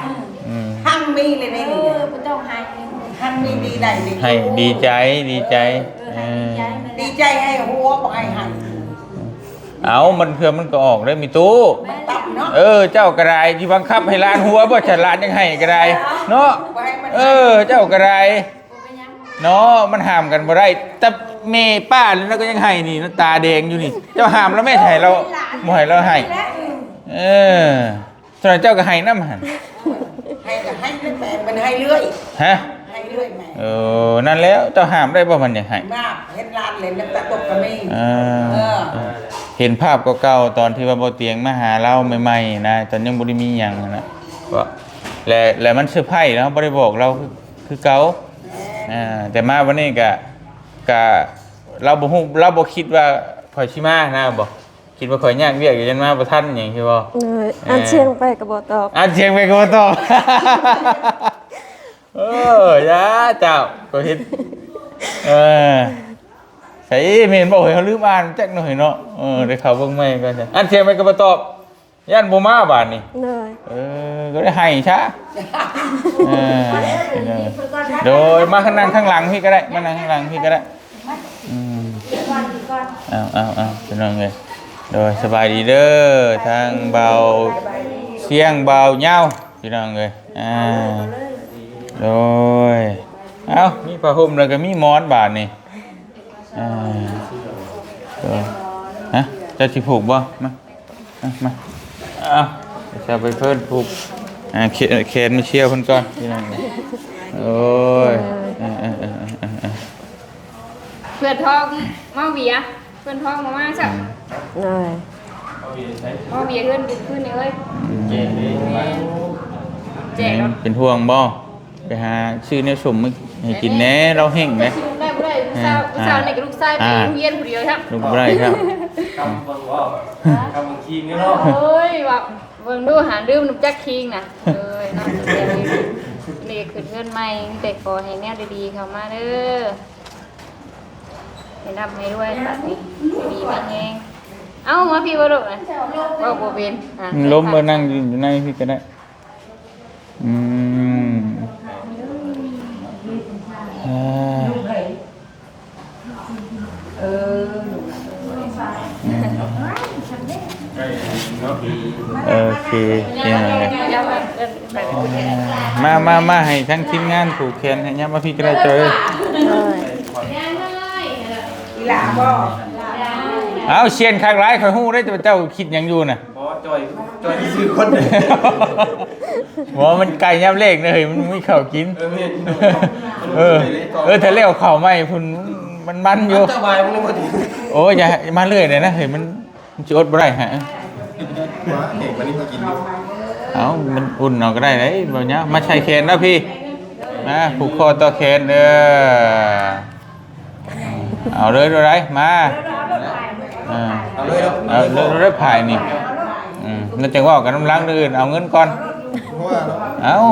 ອືມ ຫາກມີແລ້ວນີ້. ເອີ ບໍ່ຕ້ອງໃຫ້. ຫາກມີດີໄດ້ນີ້. ໃຫ້ດີໃຈ ດີໃຈ. ເອີ ໃຫ້ດີໃຈ. ເອີ ດີໃຈໃຫ້ຫົວ ບໍ່ໃຫ້ໄຫ້. ເອົ້າ ມັນເທື່ອມັນກໍອອກເດ້ ມີຕູ້. ມັນຕ່ຳເນາະ. ເອີ ເຈົ້າກໍໄດ້ ຊິບັງຄັບໃຫ້ຫຼານຫົວບໍ່ ຄັນຫຼານຢາກໄຫ້ກໍໄດ້ເນາະ. ເອີ ເຈົ້າກໍໄດ້ເນາະ ມັນຫ້າມກັນບໍ່ໄດ້. ແຕ່ແມ່ປ້ານີ້ລາວກໍຍັງໄຫ້ນີ້ ຕາແດງຢູ່ນີ້. ເຈົ້າຫ້າມລາວແມ່ ໃຫ້ລາວ ບໍ່ໃຫ້ລາວໄຫ້. ເອີ ສ່ວນເຈົ້າກໍໄຫ້ນຳຫັ້ນ. ໄຫ້ກໍໄຫ້ແມ່ ມັນໄຫ້ເລື້ອຍ. ຮະ? ໄຫ້ເລື້ອຍແມ່. ເອີ ນັ້ນແຫຼະ ເຈົ້າຫ້າມໄດ້ບໍ່ ມັນຢາກໄຫ້? ມາເຫັນຫຼານເຫຼັ້ນນ້ຳຕາຕົກກໍມີ. ເອີ ເອີ ເຫັນພາບເກົ່າໆ ຕອນທີ່ວ່າບໍ່ຕຽງມາຫາລາວໃໝ່ໆນະ ຕອນຍັງບໍ່ໄດ້ມີຫຍັງຫັ້ນນະ ກໍ ແລະ ແລະມັນເຊີໄພເນາະ ບໍ່ໄດ້ບອກລາວຄື ຄືເກົ່າ. ແມ່ນ. ອ່າ ແຕ່ມາວັນນີ້ກະ ກະ ລາວບໍ່ຮູ້ ລາວບໍ່ຄິດວ່າຂ້ອຍຊິມານະ ບໍ່ ຄິດວ່າຂ້ອຍຍາກວຽກຢູ່ ຢ້ານມາບໍ່ທັນຫຍັງ ຊິບໍ່? ເອີ ເອີ ອັດສຽງໄປກໍບໍ່ຕອບ ອັດສຽງໄປກໍບໍ່ຕອບ. ເອີ ຢ່າເຈົ້າ ກໍເຮັດ ເອີ ໃສ່ແມ່ນບໍ່ ເຮົາລືມອ່ານຈັກໜ້ອຍເນາະ. ເອີ ໄດ້ເຂົ້າເບິ່ງໃໝ່ກ່ອນ ອັດສຽງໄປກໍບໍ່ຕອບ. ຢ້ານບໍ່ມາບາດນີ້. ໂດຍ ເອີ ກໍໄດ້ໃຫ້ຊະ. ເອີ ໂດຍ ໂດຍ ມາຂ້າງ ນັ່ງຂ້າງຫຼັງພີ້ກໍໄດ້ ມານັ່ງຂ້າງຫຼັງພີ້ກໍໄດ້. ອືມ ເອົາ ເອົາ ເອົາ ພີ່ນ້ອງເອີຍ ໂດຍ ສະບາຍດີເດີ ທາງບ່າວຊຽງ ບ່າວຍາວ ພີ່ນ້ອງເອີຍ. ອ່າ ໂດຍ ເອົ້າ ມີຜ້າຫົ່ມແລ້ວກໍມີໝອນບາດນີ້. ອ່າ ໂດຍ ຮະ ເຈົ້າຊິຜູກບໍ່? ມາ ມາ ມາ ເອົາ ເຈົ້າໄປເພິ່ນຜູກ ອ່າ ແຂນ ແຂນແມ່ຊຽວເພິ່ນກ່ອນ ພີ່ນ້ອງ. ໂອ້ຍ ເອີ ເອີ ເອີ ເອີ ເອີ ເອີ ເພື່ອນທອງມາເວຍ ເພື່ອນທອງມາ ມາຊະ. ອືມ ໂດຍ ມາເວຍເຮືອນບຸນຄືນນີ້ເອີຍ. ອືມ ແຈກເດ້ ແມ່ນ ແຈກເນາະ ເປັນຫ່ວງບໍ່? ໄປຫາຊື້ແນວສົ້ມມາໃຫ້ກິນແດ່ ລາວແຫ້ງເດ້. ໄດ້ບໍ່ໄດ້ ຜູ້ສາວ ຜູ້ສາວນີ້ກໍລູກຊາຍໄປໂຮງຮຽນຜູ້ດຽວຊ້ຳ ລຸກບໍ່ໄດ້ຊ້ຳ. ກຳບັງເວົ້າ ກຳບັງຄີງເນາະ. ໂອ້ຍ ວ່າເບິ່ງດູຫາ ລືມນຳຈັກຄີງນະ. ເອີຍ ເນາະ ນີ້ຂຶ້ນເຮືອນໃໝ່ ມີແຕ່ຂໍໃຫ້ແນວດີໆເຂົ້າມາເດີ ໃຫ້ຮ່ຳໃຫ້ລວຍບັດນີ້ ຢູ່ດີມີແຮງ. ເອົ້າ ມາພີ້ບໍ່ລູກນະ ເວົ້າບໍ່ເປັນ. ອ່ະ ລົມບໍ່ ນັ່ງຢູ່ໃນພີ້ກໍໄດ້. ອືມ ເອີ ໂອເຄ ມາ ມາ ມາ ໃຫ້ທັງທີມງານຜູກແຂນໃຫ້ ຍາມມາພີ້ກໍໄດ້ ຈອຍ. ໂດຍ ເອົ້າ ຊຽນຄັກຫຼາຍ ຂ້ອຍຮູ້ເດ້ ເຈົ້າຄິດຫຍັງຢູ່ນະ. ບໍ່ ຈ່ອຍ ຈ່ອຍຊື່ຄົນ. ບໍ່ ມັນໃກ້ຍາມແລງເດີ ເຮີຍ ມັນມີເຂົ້າກິນ. ເອີ ແມ່ນ ເອີ ເອີ ຖ້າແລ້ວເຂົ້າໃໝ່ພຸ້ນ ມັນມັນຢູ່. ເຈົ້າບາຍມັນບໍ່ດີ. ໂອ້ຍ ຢ່າມາເລື້ອຍເລີຍນະ ເຮີຍ ມັນ ມັນຊິອົດບໍ່ໄດ້ຮະ. ວ່າ ເຮັດມານີ້ກໍກິນຢູ່. ເອົ້າ ມັນອຸ່ນເອົາກໍໄດ້ເດ້ ບໍ່ຍາກ. ມາໃສ່ແຂນເດີພີ້ ມາຜູກຄໍຕໍ່ແຂນເດີ. ເອົາເລີຍ ເອົາໄດ້ ມາ ເອີ ເອົາເລີຍເນາະ ເອົາເລີຍ ເອົາເລີຍ ພາຍນີ້. ອືມ ແລ້ວຈັ່ງເວົ້າກັນນຳຫຼັງ ອື່ນເອົາເງິນກ່ອນ. ເອົາ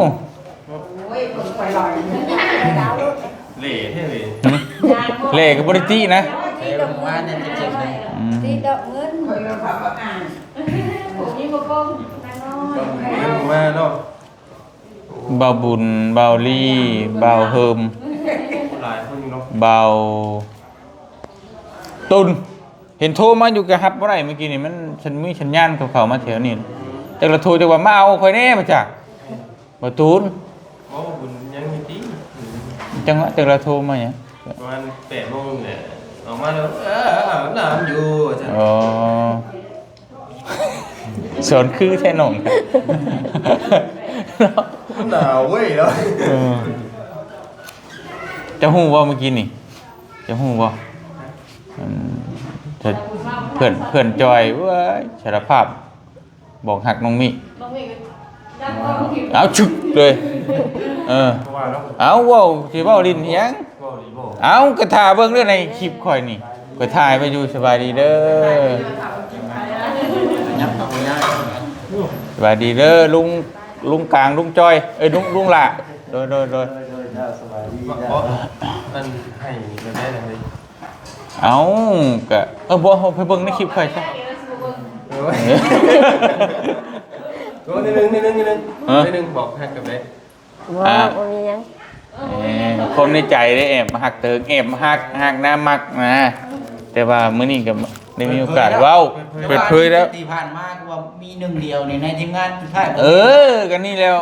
ເຫຼແທ້ເລີຍ. ຫຶ ເຫຼກໍບໍ່ໄດ້ຕິນະ. ອືມ ຕິດອກເງິນ ບໍ່ມີບໍ່ກົງ ມາເນາະ. ບ່າວບຸນ ບ່າວລີ ບ່າວເຮີມ ຫຼາຍຄົນຢູ່ເນາະ ບ່າວຕຸນ. ເຫັນໂທມາຢູ່ກໍຮັບບໍ່ໄດ້ ມື້ກີ້ນີ້ມັນ ສັນ ມີສັນຍານເຂົາເຂົ້າມາແຖວນີ້. ຈັກລະໂທ ຈັກວ່າມາເອົາຂ້ອຍແດ່ ມາຈາກບ່າວຕຸນ. ບໍ່ ບ່າວບຸນຍັງຢູ່ຕິ. ອືມ ຈັງຫວະ ຈັກລະໂທມາຫຍັງ ປະມານແປດໂມງແຫຼະ ອອກມາແລ້ວ ເອີ ອາບນ້ຳຢູ່ ວ່າຊັ້ນ. ອໍ ສອນຄືແທ້ນ້ອງ. ໜາວເວີຍເນາະ. ເອີ ເຈົ້າຮູ້ບໍ່ມື້ກີ້ນີ້ ເຈົ້າຮູ້ບໍ່? ອັນ ເພື່ອນ ເພື່ອນຈອຍ ເວີຍ ສາລະພາບ ບອກຮັກນ້ອງມິ ນ້ອງມິກໍ ເອົາ ຊຶກເລີຍ. ເອີ ເອົາ ເວົ້າ ຊິເວົ້າຫຼິ້ນອີຫຍັງ? ເວົ້າດີບໍ່? ເອົາ ກໍຖ້າເບິ່ງເດີ້ ໃນຄລິບຂ້ອຍນີ້ ຂ້ອຍຖ່າຍໄວ້ຢູ່. ສະບາຍດີເດີ້ ຍັບເຂົ້າໄປຍາກ ສະບາຍດີເດີ້ ລຸງ ລຸງກາງ ລຸງຈອຍ ເອີຍ ລຸງ ລຸງຫຼ້າ. ໂດຍ ໂດຍ ໂດຍ ໂດຍ ເຈົ້າ ສະບາຍດີເຈົ້າ. ອັນ ໃຫ້ແບບໃດລະເຮີ້ຍ? ເອົ້າ ກະ ເອີ ບໍ່ ເຮົາໄປເບິ່ງໃນຄລິບຂ້ອຍຊະ. ໂອ້ຍ ໂອ້ ນິດໜຶ່ງ ນິດໜຶ່ງ ນິດໜຶ່ງ ເອີ ນິດໜຶ່ງ ບອກຮັກກັບແມ່. ບໍ່ ອ່າ ບໍ່ມີຫຍັງ. ເອີ ຄວາມໃນໃຈເດ້ ແອບຮັກເຕີງ ແອບຮັກ ຮັກນາມັກນະ. ແຕ່ວ່າມື້ນີ້ກໍໄດ້ມີໂອກາດເວົ້າ ເປີດເຜີຍແລ້ວ. ທີ່ຜ່ານມາຄືວ່າມີໜຶ່ງດຽວໃນ ໃນທີມງານສຸດທ້າຍ. ເອີ ກໍນີ້ແລ້ວ.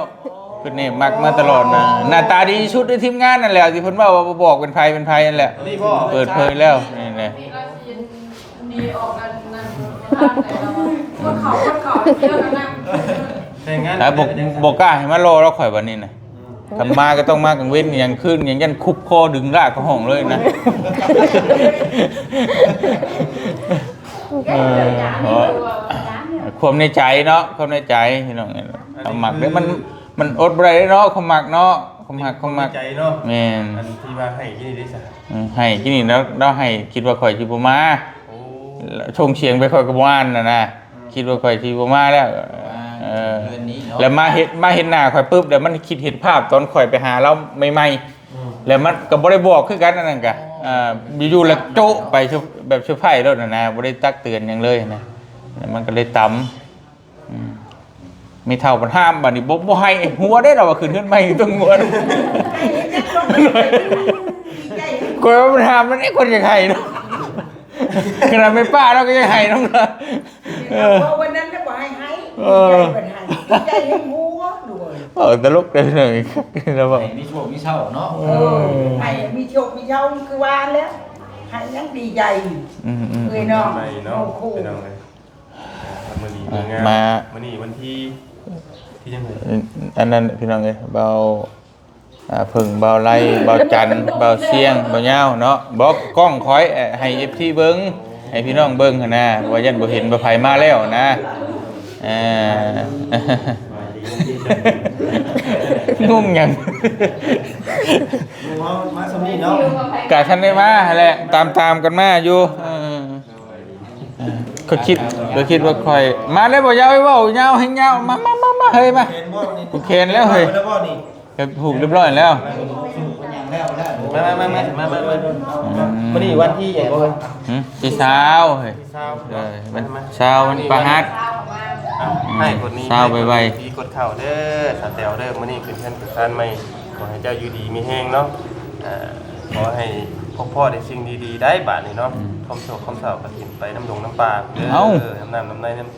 ເພິ່ນນີ້ມັກມາຕະຫຼອດນະ ໜ້າຕາດີທີ່ສຸດໃນທີມງານນັ້ນແຫຼະ ທີ່ເພິ່ນເວົ້າວ່າບໍ່ບອກເປັນໃຜເປັນໃຜນັ້ນແຫຼະ. ນີ້ບໍ່ ເປີດເຜີຍແລ້ວ ນີ້ແຫຼະ. ນີ້ອອກອັນນັ້ນ ຄົນເຂົາ ຄົນເຂົາ ແຕ່ງງານ ບໍ່ ບໍ່ກ້າໃຫ້ມາລໍລະຂ້ອຍບັດນີ້ນະ. ອືມ ຄັນມາກໍຕ້ອງມາກາງເວັນ ກາງຄືນ ຫຍັງ ຢ້ານຄຸບຄໍດຶງລາກເຂົ້າຫ້ອງເລີຍນະ. ເອີ ເພາະຄວາມໃນໃຈເນາະ ຄວາມໃນໃຈພີ່ນ້ອງ. ຄວາມມັກເດ້ ມັນ ມັນອົດບໍ່ໄດ້ເນາະ ຄວາມມັກເນາະ ຄວາມຮັກ ຄວາມມັກ ໃນໃຈເນາະ. ແມ່ນ ອັນທີ່ວ່າໃຫ້ກິນນີ້ເດ້ຊະ. ເອີ ໃຫ້ກິນນີ້ ລາວ ລາວໃຫ້ ຄິດວ່າຂ້ອຍຊິບໍ່ມາ. ໂອ້ ສົ່ງສຽງໄປ ຂ້ອຍກໍບໍ່ອ່ານນະນະ. ອືມ ຄິດວ່າຂ້ອຍຊິບໍ່ມາແລ້ວ. ເອີ ເດືອນນີ້ເນາະ ແລ້ວມາເຫັນ ມາເຫັນໜ້າຂ້ອຍປຶບ ແລ້ວມັນຄິດເຫັນພາບຕອນຂ້ອຍໄປຫາລາວໃໝ່ໆ. ອືມ ແລ້ວມັນກໍບໍ່ໄດ້ບອກຄືກັນ ອັນນັ້ນກະ. ອໍ ເອີ ຢູ່ໆລະໂຈະໄປ ແບບເຊີໄພຣສ໌ໂລດນະນະ ບໍ່ໄດ້ຕັກເຕືອນຫຍັງເລີຍນະ ແລ້ວມັນກໍເລີຍຕຳ. ອືມ ແມ່ເຖົ້າມັນຫ້າມ ບາດນີ້ບໍ່ ບໍ່ໃຫ້ ຫົວເດ້ ລາວວ່າ ຂຶ້ນເຮືອນໃໝ່ຕ້ອງຫົວ. ຂ້ອຍວ່າມັນຫ້າມ ມັນເອະ ຄົນຢາກໃຫ້ເນາະ. ຂະໜາດແມ່ປ້າລາວກໍຍັງໃຫ້ນຳ. ເອີ ເພາະວັນນັ້ນລາວບໍ່ໃຫ້ໃຫ້ ເອີ ໃຫ້ເພິ່ນໃຫ້ ໃຫ້ໃຫ້ຫົວດ້ວຍ. ເວົ້າຕະຫຼົກເດ້ ເນາະ ເວົ້າ ໃຫ້ມີໂຊກມີເຊົາເນາະ. ເອີ ໃຫ້ມີໂຊກມີເຊົາ ຄືວ່າແລ້ວ ໃຫ້ຍັງດີໃຈ. ອືມໆ ເອີຍເນາະ ໃໝ່ເນາະ ໂອ້ໂຫ ພີ່ນ້ອງເອີຍ. ມື້ດີມື້ງາມ ມາ ມື້ນີ້ວັນທີ ທີຫຍັງເອີຍ? ອັນນັ້ນ ພີ່ນ້ອງເອີຍ ເບົາ ອ່າ ເພິ່ງ ເບົາໄລ ເບົາຈັນ ເບົາຊຽງ ເບົາຍາວເນາະ. ບອກກ້ອງຂ້ອຍ ເອີ ໃຫ້ເອັຟຊີເບິ່ງ ໃຫ້ພີ່ນ້ອງເບິ່ງຫັ້ນນະ ວ່າຢ້ານບໍ່ເຫັນວ່າໃຜມາແລ້ວນະ. ເອີ ງົງຫຍັງ? ມາສ່ຳນີ້ເນາະ ກະທັນໄດ້ມາຫັ້ນແຫຼະ ຕາມໆກັນມາຢູ່. ເອີ ເອີ ຂ້ອຍຄິດ ຂ້ອຍຄິດວ່າຂ້ອຍ ມາແລ້ວບໍ່? ຢ່າໄປເວົ້າຍາວແຮງຍາວ ມາ ມາ ມາ ມາ ເຮີ້ຍ ມາ. ເຫັນບໍ່ນີ້? ຜູກແຂນແລ້ວເຮີ້ຍ ຜູກແລ້ວບໍ່ນີ້? ກໍຜູກຮຽບຮ້ອຍແລ້ວ. ມາ ມາ ມາ ມາ ມາ ມາ ອືມ ມື້ນີ້ວັນທີຫຍັງກໍ? ຫືມ ທີຊາວເຮີ້ຍ. ທີຊາວ ເອີ ວັນ ມາ ມາ ຊາວ ວັນພະຫັດ. ເອົາ ອືມ ໃຫ້ຄົນນີ້ ຊາວໄວໆ ດີກວດເຂົ້າເດີ ສາວແຕວເດີ. ມື້ນີ້ຂຶ້ນເຮືອນຂຶ້ນຊານໃໝ່ ຂໍໃຫ້ເຈົ້າຢູ່ດີມີແຮງເນາະ. ເອີ ຂໍໃຫ້ພົບພໍ້ແຕ່ສິ່ງດີໆໄດ້ບາດນີ້ເນາະ. ອືມ ຄວາມໂສກຄວາມເສົ້າກໍຖິ້ມໄປນຳດົງນຳປ່າເດີ. ເອົ້າ ນຳນ້ຳນຳໃນ ນຳ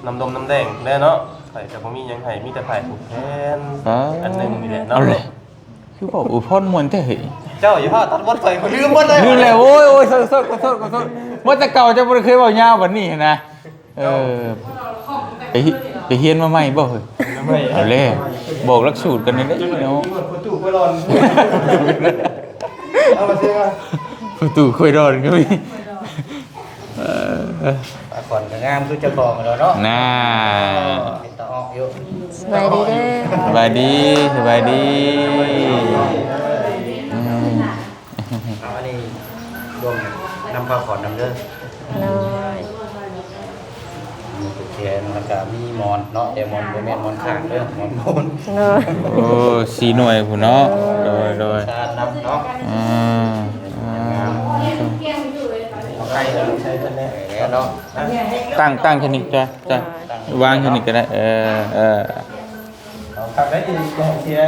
ນຳລົມນຳແດງເດີເນາະ. ຂ້ອຍກໍບໍ່ມີຫຍັງໃຫ້ ມີແຕ່ຜ້າຜູກແຂນ ເອີ ອັນໜຶ່ງນີ້ແຫຼະເນາະ. ເອົາແຫຼະ ຄືເວົ້າອວຍພອນມ່ວນແທ້ເຮີ້ຍ. ເຈົ້າຢ່າພາຕັດບົດຂ້ອຍ ຂ້ອຍລືມໝົດເລີຍ. ລືມແລ້ວ ໂອ້ຍ ໂອ້ຍ ຂໍໂທດ ຂໍໂທດ ຂໍໂທດ. ໝົດແຕ່ເກົ່າເຈົ້າບໍ່ໄດ້ເຄີຍເວົ້າຍາວປານນີ້ນະ. ເອີ ໄປ ໄປຮຽນມາໃໝ່ບໍ່ເຮີ້ຍ? ມາໃໝ່ ເອົາແລ້ວ ບອກຫຼັກສູດກັນແດ່ເນາະ. ປະຕູໄປລອນ ເອົາມາເຊວ່າ ປະຕູໄປລອນກໍມີ. ເອີ ປາກກອນກໍງາມຄືເຈົ້າຂອງແລ້ວເນາະ. ນາ ເປັນຕາອອກຢູ່. ສະບາຍດີເດີ. ສະບາຍດີ ສະບາຍດີ. ອືມ ເອົາອັນນີ້ລວມນຳຜ້າຂອນນຳເດີ. ໂດຍ ມີຜູກແຂນ ແລ້ວກະມີໝອນເນາະ ແຕ່ໝອນບໍ່ແມ່ນໝອນຂ້າງເດີ ໝອນໂພນ. ໂດຍ ໂອ້ ສີ່ໜ່ວຍພຸ້ນເນາະ. ໂດຍ ໂດຍ ຊານນຳເນາະ. ອືມ ອືມ ເອົາໄກ່ໃສ່ເພິ່ນແດ່ເນາະ. ຕັ້ງ ຕັ້ງຂຶ້ນນີ້ ຈ້ອຍ ຈ້ອຍ ວາງຂຶ້ນນີ້ກໍໄດ້. ເອີ ເອີ ເອົາຄັກໄດ້ ກອງເຊຍ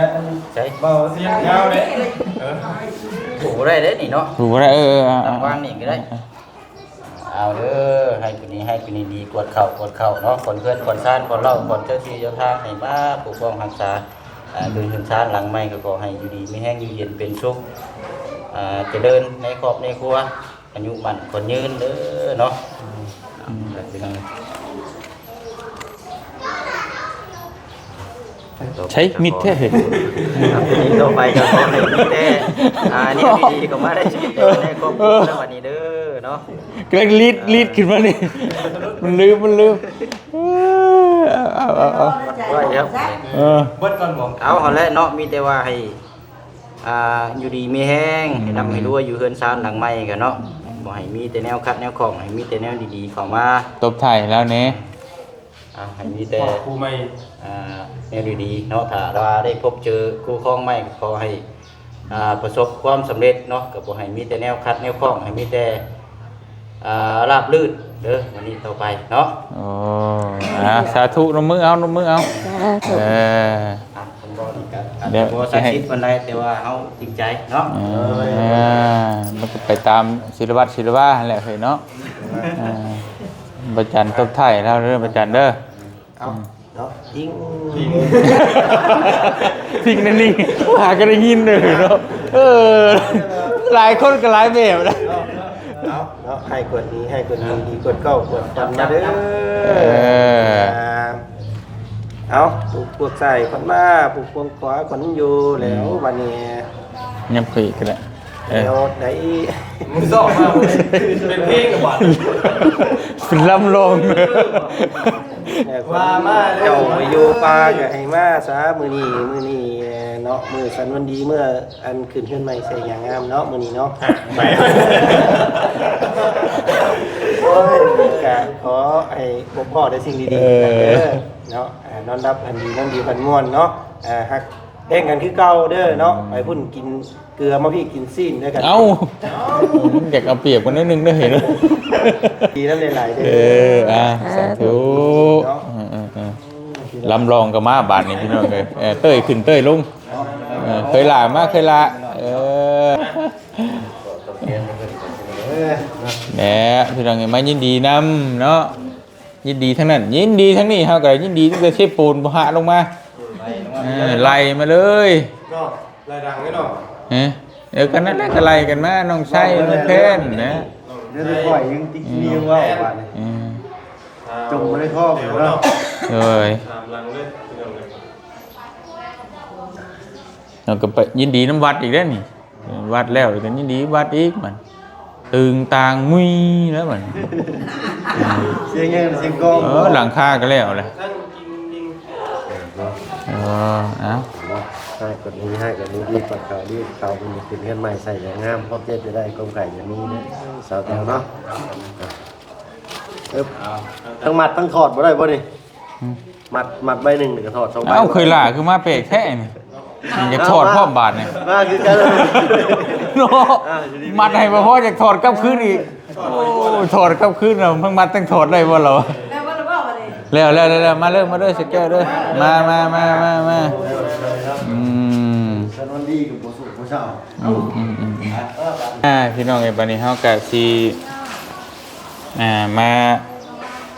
ໃສ ເບົາ ສຽງຍາວເດ້. ເອີ ຖືບໍ່ໄດ້ເດ້ນີ້ເນາະ ຖືບໍ່ໄດ້. ເອີ ເອີ ເອົາ ຕັ້ງວາງນີ້ກໍໄດ້. ເອົາເດີ ໃຫ້ຜູ້ນີ້ ໃຫ້ຜູ້ນີ້ດີ ກວດເຂົ້າ ກວດເຂົ້າເນາະ. ຄົນເພື່ອນ ຄົນຊານ ຄົນເລົ່າ ຄົນເຈົ້າທີ່ເຈົ້າທາງ ໃຫ້ມາປົກປ້ອງຮັກສາ ອ່າ ເຮືອນຊານຫຼັງໃໝ່ ກໍຂໍໃຫ້ຢູ່ດີມີແຮງ ຢູ່ເຢັນເປັນສຸກ ອ່າ ຈະເລີນໃນຄອບໃນຄົວ ອາຍຸໝັ້ນຂວັນຍືນເດີເນາະ. ອືມ ໃຊ້ມິດແທ້ເຮີ້ຍ. ອ່າ ທີນີ້ຕໍ່ໄປກໍຂໍໃຫ້ມີແຕ່ ອ່າ ແນວດີໆເຂົ້າມາໃນຊີວິດ ໃນຄອບຄົວໃນວັນນີ້ເດີເນາະ. ກຳລັງລີດ ລີດຂຶ້ນມານີ້ ມັນລືມ ມັນລືມ. ເອີ ເອົາ ເອົາ ເອົາ ເອົາ ເອົາ ເອີ ເບິດກ່ອນບໍ່? ເອົາ ຫັ້ນແຫຼະເນາະ ມີແຕ່ວ່າໃຫ້ ອ່າ ຢູ່ດີມີແຮງ ໃຫ້ຮ່ຳໃຫ້ລວຍ ຢູ່ເຮືອນຊານຫຼັງໃໝ່ກັນເນາະ. ຂໍໃຫ້ມີແຕ່ແນວຂັດແນວຂ້ອງ ໃຫ້ມີແຕ່ແນວດີໆເຂົ້າມາ ຕົບໄຖ່ລາວແດ່. ອ່າ ໃຫ້ມີແຕ່ ຄອບຄົວໃໝ່ ອ່າ ແນວດີໆເນາະ. ຖ້າວ່າໄດ້ພົບເຈີຄູ່ຄອງໃໝ່ ກໍຂໍໃຫ້ ອ່າ ປະສົບຄວາມສຳເລັດເນາະ. ກໍບໍ່ໃຫ້ມີແຕ່ແນວຂັດແນວຂ້ອງ ໃຫ້ມີແຕ່ ອ່າ ລາບລື່ນເດີ ວັນນີ້ຕໍ່ໄປເນາະ. ໂອ້ ອ່າ ສາທຸ ນົບມືເອົາ ນົບມືເອົາ. ສາທຸ ເອີ ອ່ະ ເພິ່ນເວົ້ານີ້ກໍອາດຈະບໍ່ສັກສິດປານໃດ ແຕ່ວ່າເຮົາຈິງໃຈເນາະ. ເອີ ມັນກໍໄປຕາມສິລະວັດສິລະວາຫັ້ນແຫຼະເຮີ້ຍເນາະ. ເອີ ພະອາຈານຕົບທ້າຍແລ້ວເດີ ພະອາຈານເດີ. ເອົາເນາະ ພິງ ພິງ ພິງນັ້ນນີ້ ຫາກໍໄດ້ຍິນເດີເນາະ. ເອີ ຫຼາຍຄົນກໍຫຼາຍແບບນະ. ເອົາເນາະ ໃຫ້ກວດດີ ໃຫ້ກວດດີ ກວດເກົ່າ ກວດກັນມາເດີ. ເອີ ອ່າ ເອົາ ຜູ້ພວກຊ້າຍຄົນມາ ຜູ້ພວກຂວາຄົນຢູ່ແລ້ວ. ອືມ ບັດນີ້ຍັບໄປອີກກໍໄດ້. ເອີ ແນວໃດ? ມື້ສອງມາເປັນເພງກັບບັດ ເປັນລຳລອງ. ວ່າມາເຈົ້າໄປຢູ່ປ່າກໍໃຫ້ມາຊະ ມື້ນີ້ ມື້ນີ້ເນາະ ມື້ສັນວັນດີ ເມື່ອອັນຂຶ້ນເຮືອນໃໝ່ໃສ່ຫຍ້າງາມເນາະ ມື້ນີ້ເນາະ. ໂອ້ຍ ກໍຂໍໃຫ້ພົບພໍ້ແຕ່ສິ່ງດີໆ ເອີ ເນາະ. ອ່າ ນອນຫຼັບຝັນດີ ນອນດີຝັນມ່ວນເນາະ. ອ່າ ຮັກແພງກັນຄືເກົ່າເດີເນາະ. ອືມ ໄປພຸ້ນກິນ ເກືອ ມາພີ້ກິນຊີ້ນເດີກັນ. ເອົ້າ ຢາກເອົາປຽບກັນໜ້ອຍໜຶ່ງເດີເຫັນ. ດີນຳຫຼາຍໆເດີ. ເອີ ອ່າ ສາທຸ ສາທຸເນາະ. ເອີໆໆ ລຳລອງກໍມາບາດນີ້ພີ່ນ້ອງເອີຍ. ເອີ ເຕີຍຂຶ້ນເຕີຍລົງ. ເອີ ເຄີຍຫຼ້າມາ ເຄີຍຫຼ້າ. ເອີ ແຫຼະພີ່ນ້ອງເອີຍ ມາຍິນດີນຳເນາະ. ຍິນດີທັງນັ້ນ ຍິນດີທັງນີ້. ເຮົາກໍຍິນດີຕັ້ງແຕ່ເຊໂປນພຸ້ນລະລົງມາ. ເອີ ໄລ່ມາເລີຍເນາະ. ໄລ່ດັງເລີຍເນາະ. ເອີ ເອີ ກໍນັ້ນແຫຼະ ກໍໄລ່ກັນມາ ນ້ອງໄຊ ນ້ອງແພນນະ. ດຽວຂ້ອຍຍັງຕິດໜີ້ເວົ້າບາດນີ້. ອືມ ຈົມບໍ່ໄດ້ທ້ອງເນາະ. ໂດຍ ຕາມຫຼັງເລີຍພີ່ນ້ອງເອີຍ. ເຮົາກໍໄປຍິນດີນຳວັດອີກເດ້ນີ້. ວັດແລ້ວກໍຍິນດີວັດອີກ ມັນຕຶງຕ່າງງຸຍແລ້ວມັນ. ສຽງຫຍັງ ສຽງກອງ. ເອີ ຫຼັງຄາກໍແລ້ວແຫຼະ. ເອີ ເອົາ ໃຫ້ກໍດີ ໃຫ້ກໍດີ ດີກວ່າເຂົາ ດີກວ່າເຂົາ. ມັນຂຶ້ນເຮືອນໃໝ່ໃສ່ຢ່າງງາມ ຄວາມເຈັບຢ່າໄດ້ ຄວາມໄຂ້ຢ່າມີເດີ ສາວແຕວເນາະ. ເອີ ທັງມັດທັງຖອດບໍ່ໄດ້ບໍ່ນີ້? ອືມ ມັດ ມັດໃບໜຶ່ງນີ້ກໍຖອດສອງໃບ. ເອົ້າ ເຄີຍຫຼ້າຄືມາແປກແທ້ນີ້. ຢາກຖອດພ້ອມບາດນີ້ ມາຄືກັນເນາະ. ອ່າ ມັດໃຫ້ບໍ່ພໍ ຢາກຖອດກັບຄືນອີກ. ໂອ້ ຖອດກັບຄືນແລ້ວ ທັງມັດທັງຖອດໄດ້ບໍ່ລາວ? ແລ້ວ ແລ້ວ ແລ້ວ ມາເລີຍ ມາເລີຍ ສະແກວເດີ. ມາ ມາ ມາ ມາ ມາ. ອືມ ສັນວັນດີກໍບໍ່ສຸກບໍ່ເຊົາ. ອືມ ອືມ ອືມ ອືມ. ອ່າ ພີ່ນ້ອງເອີຍ ບາດນີ້ເຮົາກະຊິ ອ່າ ມາ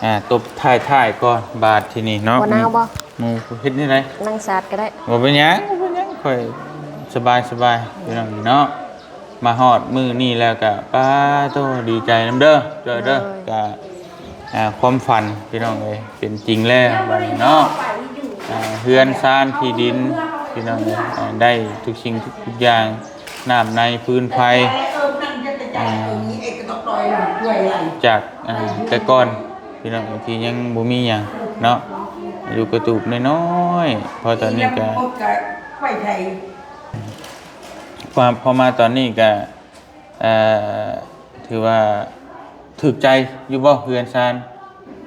ອ່າ ຕົບທ້າຍໆກ່ອນ ບາດທີນີ້ເນາະ. ບໍ່ໜາວບໍ່? ໝູ່ເຮັດແນວໃດ? ນັ່ງສາດກໍໄດ້. ບໍ່ເປັນຫຍັງ ບໍ່ເປັນຫຍັງ ຂ້ອຍສະບາຍໆ ພີ່ນ້ອງເນາະ. ມາຮອດມື້ນີ້ແລ້ວກໍ ປາໂທ້ ດີໃຈນຳເດີ ຈ້ອຍເດີ. ໂດຍ ກໍ ອ່າ ຄວາມຝັນ ພີ່ນ້ອງເອີຍ ເປັນຈິງແລ້ວບາດນີ້ເນາະ. ອ່າ ເຮືອນຊານທີ່ດິນ ພີ່ນ້ອງເອີຍ ອ່າ ໄດ້ທຸກສິ່ງທຸກຢ່າງ ນ້ຳໃນຟືນໄຟ ອ່າ ຈາກ ອ່າ ແຕ່ກ່ອນ ພີ່ນ້ອງ ທີ່ຍັງບໍ່ມີຫຍັງເນາະ ຢູ່ກະຕູບນ້ອຍໆ. ພໍຕອນນີ້ກະ ໄປໄທ ພໍມາຕອນນີ້ກະ ເອີ ຖືວ່າຖືກໃຈຢູ່ບໍ່ ເຮືອນຊານ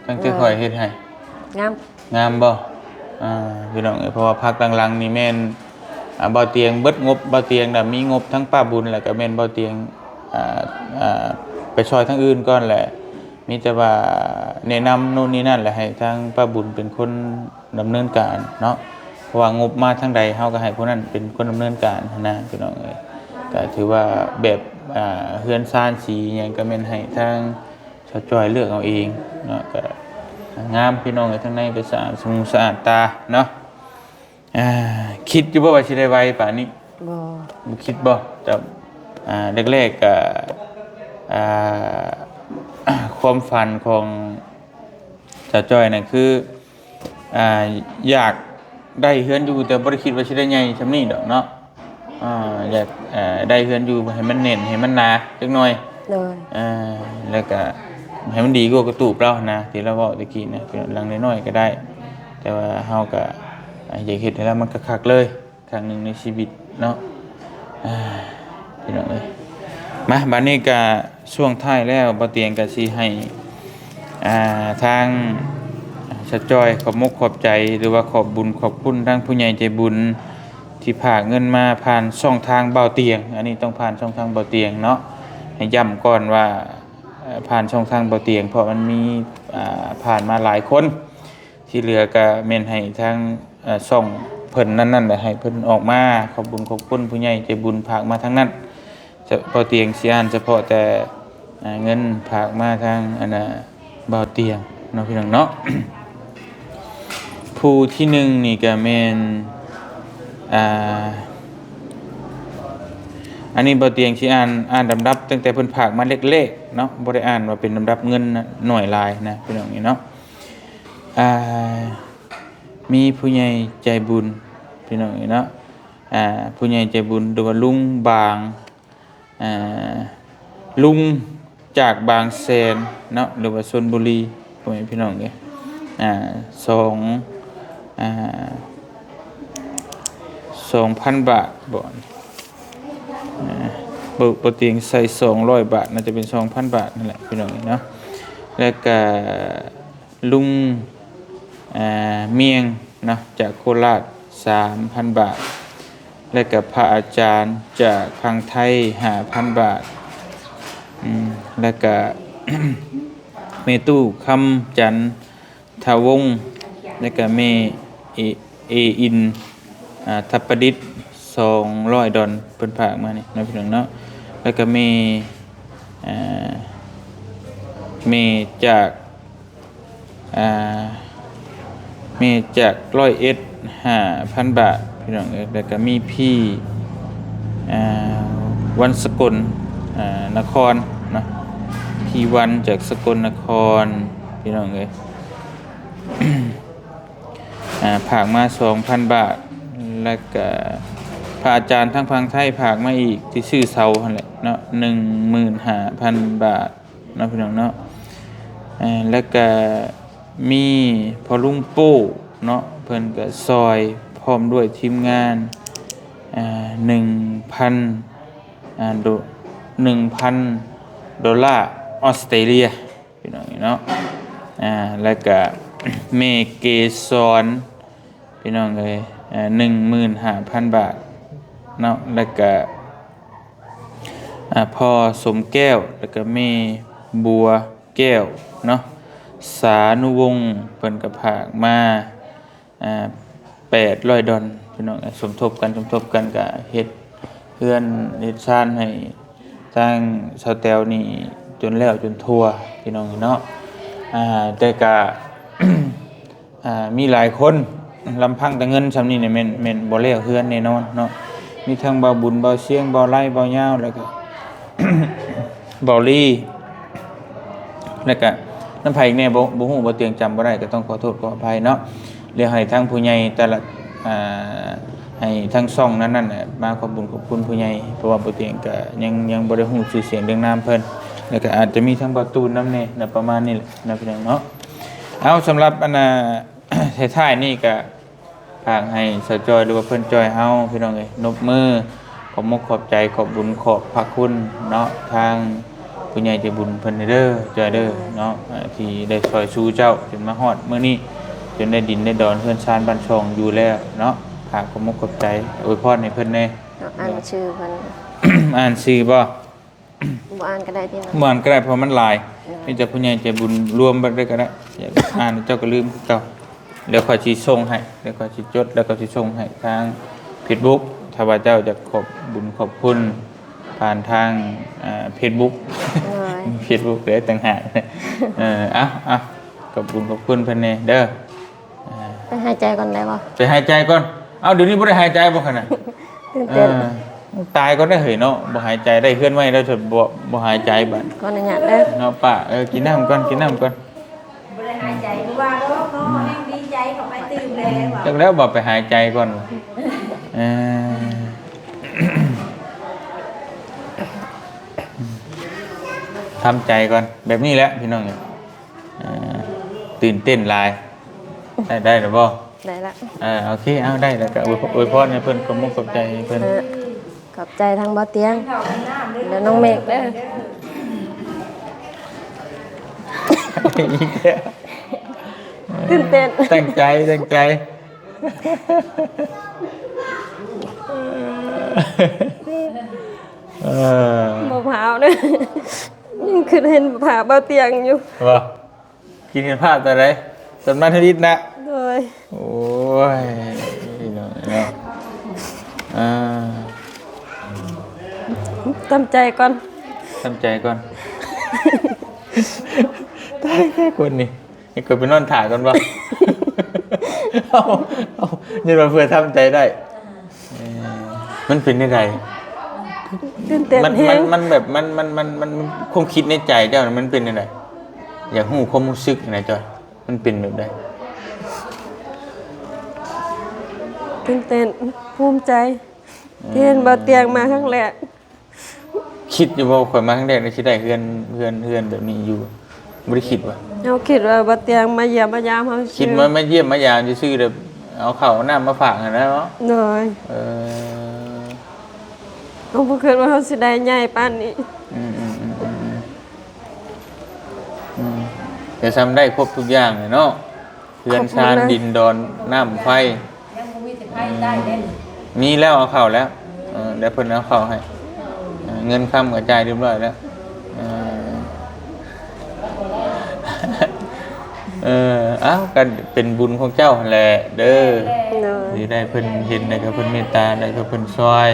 ຕັ້ງແຕ່ຂ້ອຍເຮັດໃຫ້? ງາມ ງາມບໍ່? ອ່າ ພີ່ນ້ອງເອີຍ ເພາະວ່າພັກຫຼັງໆນີ້ແມ່ນ ອ່າ ບ່າວຕຽງເບິດງົບ ບ່າວຕຽງນະ ມີງົບທັງປ້າບຸນ ແລ້ວກໍແມ່ນບ່າວຕຽງ ອ່າ ອ່າ ໄປຊ່ອຍທາງອື່ນກ່ອນແຫຼະ. ມີແຕ່ວ່າແນະນຳໂນ່ນນີ້ນັ້ນ ແລ້ວໃຫ້ທາງປ້າບຸນເປັນຄົນ ດຳເນີນການເນາະ ເພາະວ່າງົບມາທາງໃດ ເຮົາກໍໃຫ້ຜູ້ນັ້ນເປັນຄົນດຳເນີນການຫັ້ນນະ ພີ່ນ້ອງເອີຍ. ກໍຖືວ່າແບບ ອ່າ ເຮືອນຊານສີຫຍັງ ກໍແມ່ນໃຫ້ທາງສາວຈ້ອຍເລືອກເອົາເອງເນາະ. ກໍງາມ ພີ່ນ້ອງເອີຍ ທາງໃນກໍສະອາດສະໝູສະອາດຕາເນາະ. ອ່າ ຄິດຢູ່ບໍ່ວ່າຊິໄດ້ໄວປານນີ້? ບໍ່ ບໍ່ຄິດບໍ່? ແຕ່ ອ່າ ແລກໆ ກໍ ອ່າ ຄວາມຝັນຂອງສາວຈ້ອຍນັ້ນຄື ອ່າ ຢາກໄດ້ເຮືອນຢູ່ ແຕ່ບໍ່ໄດ້ຄິດວ່າຊິໄດ້ໃຫຍ່ສ່ຳນີ້ດອກເນາະ. ອ່າ ຢາກ ເອີ ໄດ້ເຮືອນຢູ່ໃຫ້ມັນແໜ້ນ ໃຫ້ມັນໜາຈັກໜ່ອຍ. ໂດຍ ເອີ ແລ້ວກະໃຫ້ມັນດີກວ່າກະຕູບລາວຫັ້ນນະ ທີ່ລາວເວົ້າຕະກີ້ນະ. ເປັນຫຼັງນ້ອຍໆກໍໄດ້ ແຕ່ວ່າເຮົາກະ ອ່າ ຢາກເຮັດໃຫ້ລາວມັນຄັກໆເລີຍ ຄັ້ງໜຶ່ງໃນຊີວິດເນາະ. ອ່າ ພີ່ນ້ອງເອີຍ ມາ ບາດນີ້ກະຊ່ວງທ້າຍແລ້ວ ບ່າວຕຽງກະຊິໃຫ້ ອ່າ ທາງສາວຈ້ອຍຂອບມົກຂອບໃຈ ຫຼືວ່າຂອບບຸນຂອບຄຸນທາງຜູ້ໃຫຍ່ໃຈບຸນ ທີ່ພາກເງິນມາຜ່ານຊ່ອງທາງບ່າວຕຽງ. ອັນນີ້ຕ້ອງຜ່ານຊ່ອງທາງບ່າວຕຽງເນາະ. ໃຫ້ຢ້ຳກ່ອນວ່າ ເອີ ຜ່ານຊ່ອງທາງບ່າວຕຽງ ເພາະມັນມີ ອ່າ ຜ່ານມາຫຼາຍຄົນ. ທີ່ເຫຼືອກະແມ່ນໃຫ້ທາງ ເອີ ຊ່ອງເພິ່ນນັ້ນໆ ແຫຼະ ໃຫ້ເພິ່ນອອກມາ. ຂອບບຸນຂອບຄຸນຜູ້ໃຫຍ່ໃຈບຸນພາກມາທາງນັ້ນ. ຈະ ບ່າວຕຽງຊິອ່ານສະເພາະແຕ່ ອ່າ ເງິນພາກມາທາງ ອັນນ່າ ບ່າວຕຽງເນາະ ພີ່ນ້ອງເນາະ. ຜູ້ທີໜຶ່ງນີ້ກະແມ່ນ ອ່າ ອັນນີ້ບ່າວຕຽງຊິອ່ານ ອ່ານລຳດັບຕັ້ງແຕ່ເພິ່ນພາກມາແລກໆເນາະ ບໍ່ໄດ້ອ່ານວ່າເປັນລຳດັບເງິນໜ້ອຍຫຼາຍນະ ພີ່ນ້ອງເນາະ. ອ່າ ມີຜູ້ໃຫຍ່ໃຈບຸນ ພີ່ນ້ອງເນາະ ອ່າ ຜູ້ໃຫຍ່ໃຈບຸນ ຫຼືວ່າລຸງບາງ ອ່າ ລຸງຈາກບາງແສນເນາະ ຫຼືວ່າຊົນບຸລີ ພໍ່ແມ່ພີ່ນ້ອງເອີຍ. ອ່າ ສອງ ອ່າ ສອງພັນບາດບໍ? ອ່າ ບໍ່ ບໍ່ຕຽງໃສ່ສອງຮ້ອຍບາດ ໜ້າຈະເປັນສອງພັນບາດນັ້ນແຫຼະ ພີ່ນ້ອງເນາະ. ແລ້ວກະ ລຸງ ອ່າ ມຽງເນາະ ຈາກໂຄລາດ ສາມພັນບາດ ແລະກະພະອາຈານຈາກຝັ່ງໄທ ຫ້າພັນບາດ. ອືມ ແລະກະ ແມ່ຕູ້ຄຳຈັນທະວົງ ແລະກະແມ່ ເອ ເອອິນ ອາ ທັບປະດິດ ສອງຮ້ອຍດອນ ເພິ່ນຝາກມານີ້ເນາະ ພີ່ນ້ອງເນາະ. ແລ້ວກໍແມ່ ອາ ແມ່ຈາກ ອາ ແມ່ຈາກຮ້ອຍເອັດ ຫ້າພັນບາດ ພີ່ນ້ອງເອີຍ. ແລ້ວກໍມີພີ່ ອາ ວັນສະກົນ ອາ ນະຄອນເນາະ ພີ່ວັນຈາກສະກົນນະຄອນ ພີ່ນ້ອງເອີຍ. ອາ ຝາກມາສອງພັນບາດ ແລ້ວກະພະອາຈານທາງຝັ່ງໄທຝາກມາອີກ ທີ່ຊື່ເຊົາຫັ້ນແຫຼະເນາະ ໜຶ່ງໝື່ນຫ້າພັນບາດເນາະ ພີ່ນ້ອງເນາະ. ອາ ແລ້ວກະມີພໍ່ລຸງໂປ້ເນາະ ເພິ່ນກະຊ່ອຍພ້ອມດ້ວຍທີມງານ ອາ ໜຶ່ງພັນ ອາ ໂດ ໜຶ່ງພັນໂດລາອອສເຕຣເລຍ ພີ່ນ້ອງເນາະ. ອາ ແລ້ວກະແມ່ເກສອນ ພີ່ນ້ອງເອີຍ ອາ ໜຶ່ງໝື່ນຫ້າພັນບາດເນາະ. ແລ້ວກະ ອາ ພໍ່ສົມແກ້ວ ແລ້ວກະແມ່ບົວແກ້ວເນາະ ສານຸວົງ ເພິ່ນກະຝາກມາ ອາ ແປດຮ້ອຍດອນ ພີ່ນ້ອງເອີຍ. ສົມທົບກັນ ສົມທົບກັນກະເຮັດເຮືອນເຮັດຊານໃຫ້ທາງສາວແຕວນີ້ຈົນແລ້ວຈົນທົ່ວ ພີ່ນ້ອງເນາະ. ອາ ແຕ່ກະ ອາ ມີຫຼາຍຄົນ ລຳພັງແຕ່ເງິນຊ່ຳນີ້ນີ້ແມ່ນ ແມ່ນບໍ່ແລ້ວເຮືອນແນ່ນອນເນາະ. ມີທັງບ່າວບຸນ ບ່າວຊຽງ ບ່າວໄລ ບ່າວຍາວ ແລ້ວກະ ບ່າວລີ ແລ້ວກະນຳໃຜອີກແນ່ ບໍ່ ບໍ່ຮູ້ ບໍ່ຕຽງຈຳບໍ່ໄດ້ ກໍຕ້ອງຂໍໂທດຂໍອະໄພເນາະ. ແລ້ວໃຫ້ທາງຜູ້ໃຫຍ່ແຕ່ລະ ອາ ໃຫ້ທາງຊ່ອງນັ້ນໆ ມາຂອບບຸນຂອບຄຸນຜູ້ໃຫຍ່ ເພາະວ່າບໍ່ຕຽງກະຍັງ ຍັງບໍ່ໄດ້ຮູ້ຊື່ສຽງເລື່ອງນາມເພິ່ນ ແລ້ວກະອາດຈະມີທາງບ່າວຕູນນຳແນ່ນະ ປະມານນີ້ແຫຼະນະ ພີ່ນ້ອງເນາະ. ເອົາ ສຳລັບອັນນ່າ ທ້າຍໆນີ້ກະ ຝາກໃຫ້ສາວຈ້ອຍ ຫຼືວ່າເພິ່ນຈ້ອຍເຮົາ ພີ່ນ້ອງເອີຍ ນົບມື ຂອບມຸກຂອບໃຈ ຂອບບຸນຂອບພະຄຸນເນາະ ທາງຜູ້ໃຫຍ່ໃຈບຸນເພິ່ນເດີ ຈ້ອຍເດີເນາະ ທີ່ໄດ້ຊ່ອຍຊູເຈົ້າຈົນມາຮອດມື້ນີ້ ຈົນໄດ້ດິນໄດ້ດອນເຮືອນຊານບ້ານຊ່ອງຢູ່ແລ້ວເນາະ. ຝາກຂອບມຸກຂອບໃຈ ອວຍພອນໃຫ້ເພິ່ນແດ່. ເອົາ ອ່ານຊື່ເພິ່ນ ອ່ານຊື່ບໍ່? ບໍ່ອ່ານກໍໄດ້ຕິເນາະ. ບໍ່ອ່ານກໍໄດ້ ເພາະມັນຫຼາຍ. ເອີ ມີແຕ່ຜູ້ໃຫຍ່ໃຈບຸນລວມເບິດເລີຍກໍໄດ້. ຢາກອ່ານເຈົ້າກໍລືມຄືເກົ່າ. ດຽວຂ້ອຍຊິສົ່ງໃຫ້ ດຽວຂ້ອຍຊິຈົດ ແລ້ວກໍຊິສົ່ງໃຫ້ທາງເຟສບຸກ ຖ້າວ່າເຈົ້າຢາກຂອບບຸນຂອບຄຸນຜ່ານທາງ ເອີ ເຟສບຸກ. ໂດຍ ເຟສບຸກເດ້ຕ່າງຫາກ. ເອີ ເອົາ ເອົາ ຂອບບຸນຂອບຄຸນເພິ່ນແດ່ເດີ. ໄປຫາຍໃຈກ່ອນໄດ້ບໍ່? ໄປຫາຍໃຈກ່ອນ. ເອົ້າ ດຽວນີ້ບໍ່ໄດ້ຫາຍໃຈບໍ່ຂະນະ? ຕື່ນເຕັ້ນ. ເອີ ຕາຍກ່ອນເດີເຮີ້ຍເນາະ ບໍ່ຫາຍໃຈ. ໄດ້ເຮືອນໃໝ່ແລ້ວ ບໍ່ ບໍ່ຫາຍໃຈບາດ. ຂໍອະນຸຍາດເດີ. ເນາະ ປ້າ ເອີ ກິນນ້ຳກ່ອນ ກິນນ້ຳກ່ອນ. ບໍ່ໄດ້ຫາຍໃຈ ບໍ່ວ່າດອກເນາະ ແຮງດີໃຈເຂົ້າໄປຕື່ມແລ້ວ. ຈັກແລ້ວວ່າໄປຫາຍໃຈກ່ອນ. ເອີ ທຳໃຈກ່ອນ ແບບນີ້ແຫຼະ ພີ່ນ້ອງ. ເອີ ຕື່ນເຕັ້ນຫຼາຍ. ໄດ້ ໄດ້ແລ້ວບໍ່? ໄດ້ລະ. ເອີ ໂອເຄ ເອົາ ໄດ້ແລ້ວກໍອວຍ ອວຍພອນໃຫ້ເພິ່ນ ຂອບມຸກຂອບໃຈໃຫ້ເພິ່ນ. ເອີ ຂອບໃຈທັງບ່າວຕຽງ ແລະ ນ້ອງເມກເດີ. ຕື່ນເຕັ້ນ. ຕັ້ງໃຈ ຕັ້ງໃຈ. ເອີ ບໍ່ພາວເດີ. ຍັງຄິດເຫັນພາບບ່າວຕຽງຢູ່. ບໍ່? ຄິດເຫັນພາບຕອນໃດ? ຕອນມາທຳອິດນະ? ໂດຍ. ໂອ້ຍ ພີ່ນ້ອງເອີຍເນາະ. ອ່າ ທຳໃຈກ່ອນ ທຳໃຈກ່ອນ. ຕາຍແທ້ຄົນນີ້. ໃຫ້ຂ້ອຍໄປນອນຖ້າກ່ອນບໍ່? ເອົາ ເອົາ ຍັງວ່າເພື່ອທຳໃຈໄດ້. ເອີ ມັນເປັນແນວໃດ? ຕື່ນເຕັ້ນ ມັນ ແຮງ ມັນ ມັນແບບ ມັນ ມັນ ມັນ ມັນ ຄວາມຄິດໃນໃຈເຈົ້ານະ ມັນເປັນແນວໃດ? ຢາກຮູ້ຄວາມຮູ້ສຶກນະ ຈອຍ ມັນເປັນແບບໃດ? ຕື່ນເຕັ້ນ ພູມໃຈ ເອີ ທີ່ເຫັນບ່າວຕຽງມາຄັ້ງແລກ. ຄິດຢູ່ບໍ່ ຂ້ອຍມາຄັ້ງແລກນີ້ຊິໄດ້ເຮືອນ ເຮືອນ ເຮືອນແບບນີ້ຢູ່? ບໍ່ໄດ້ຄິດວ່າ ເຮົາຄິດວ່າບ່າວຕຽງມາຢ້ຽມມາຢາມເຮົາຊື່. ຄິດມາ ມາຢ້ຽມມາຢາມຊື່ໆ ແລ້ວເອົາເຂົ້າເອົານ້ຳມາຝາກຫັ້ນນະເນາະ. ໂດຍ. ເອີ ເຮົາບໍ່ຄິດວ່າເຮົາຊິໄດ້ໃຫຍ່ປານນີ້. ອືມ ອືມ ອືມ ອືມ ອືມ ອືມ. ແຕ່ຊ່ຳໄດ້ຄົບທຸກຢ່າງແຫຼະເນາະ. ເຮືອນຊານ ດິນດອນ ນ້ຳໄຟ. ຍັງບໍ່ມີແຕ່ພາຍໃຕ້ເດ້. ມີແລ້ວ ເອົາເຂົ້າແລ້ວ. ເອີ ແລ້ວເພິ່ນເອົາເຂົ້າໃຫ້. ເອີ ເງິນຄຳກໍຈ່າຍຮຽບຮ້ອຍແລ້ວ. ເອີ ເອີ ເອົ້າ ກໍເປັນບຸນຂອງເຈົ້າຫັ້ນແຫຼະເດີ ໂດຍ ທີ່ໄດ້ເພິ່ນເຫັນ ແລ້ວກໍເພິ່ນເມດຕາ ແລ້ວກໍເພິ່ນຊ່ອຍ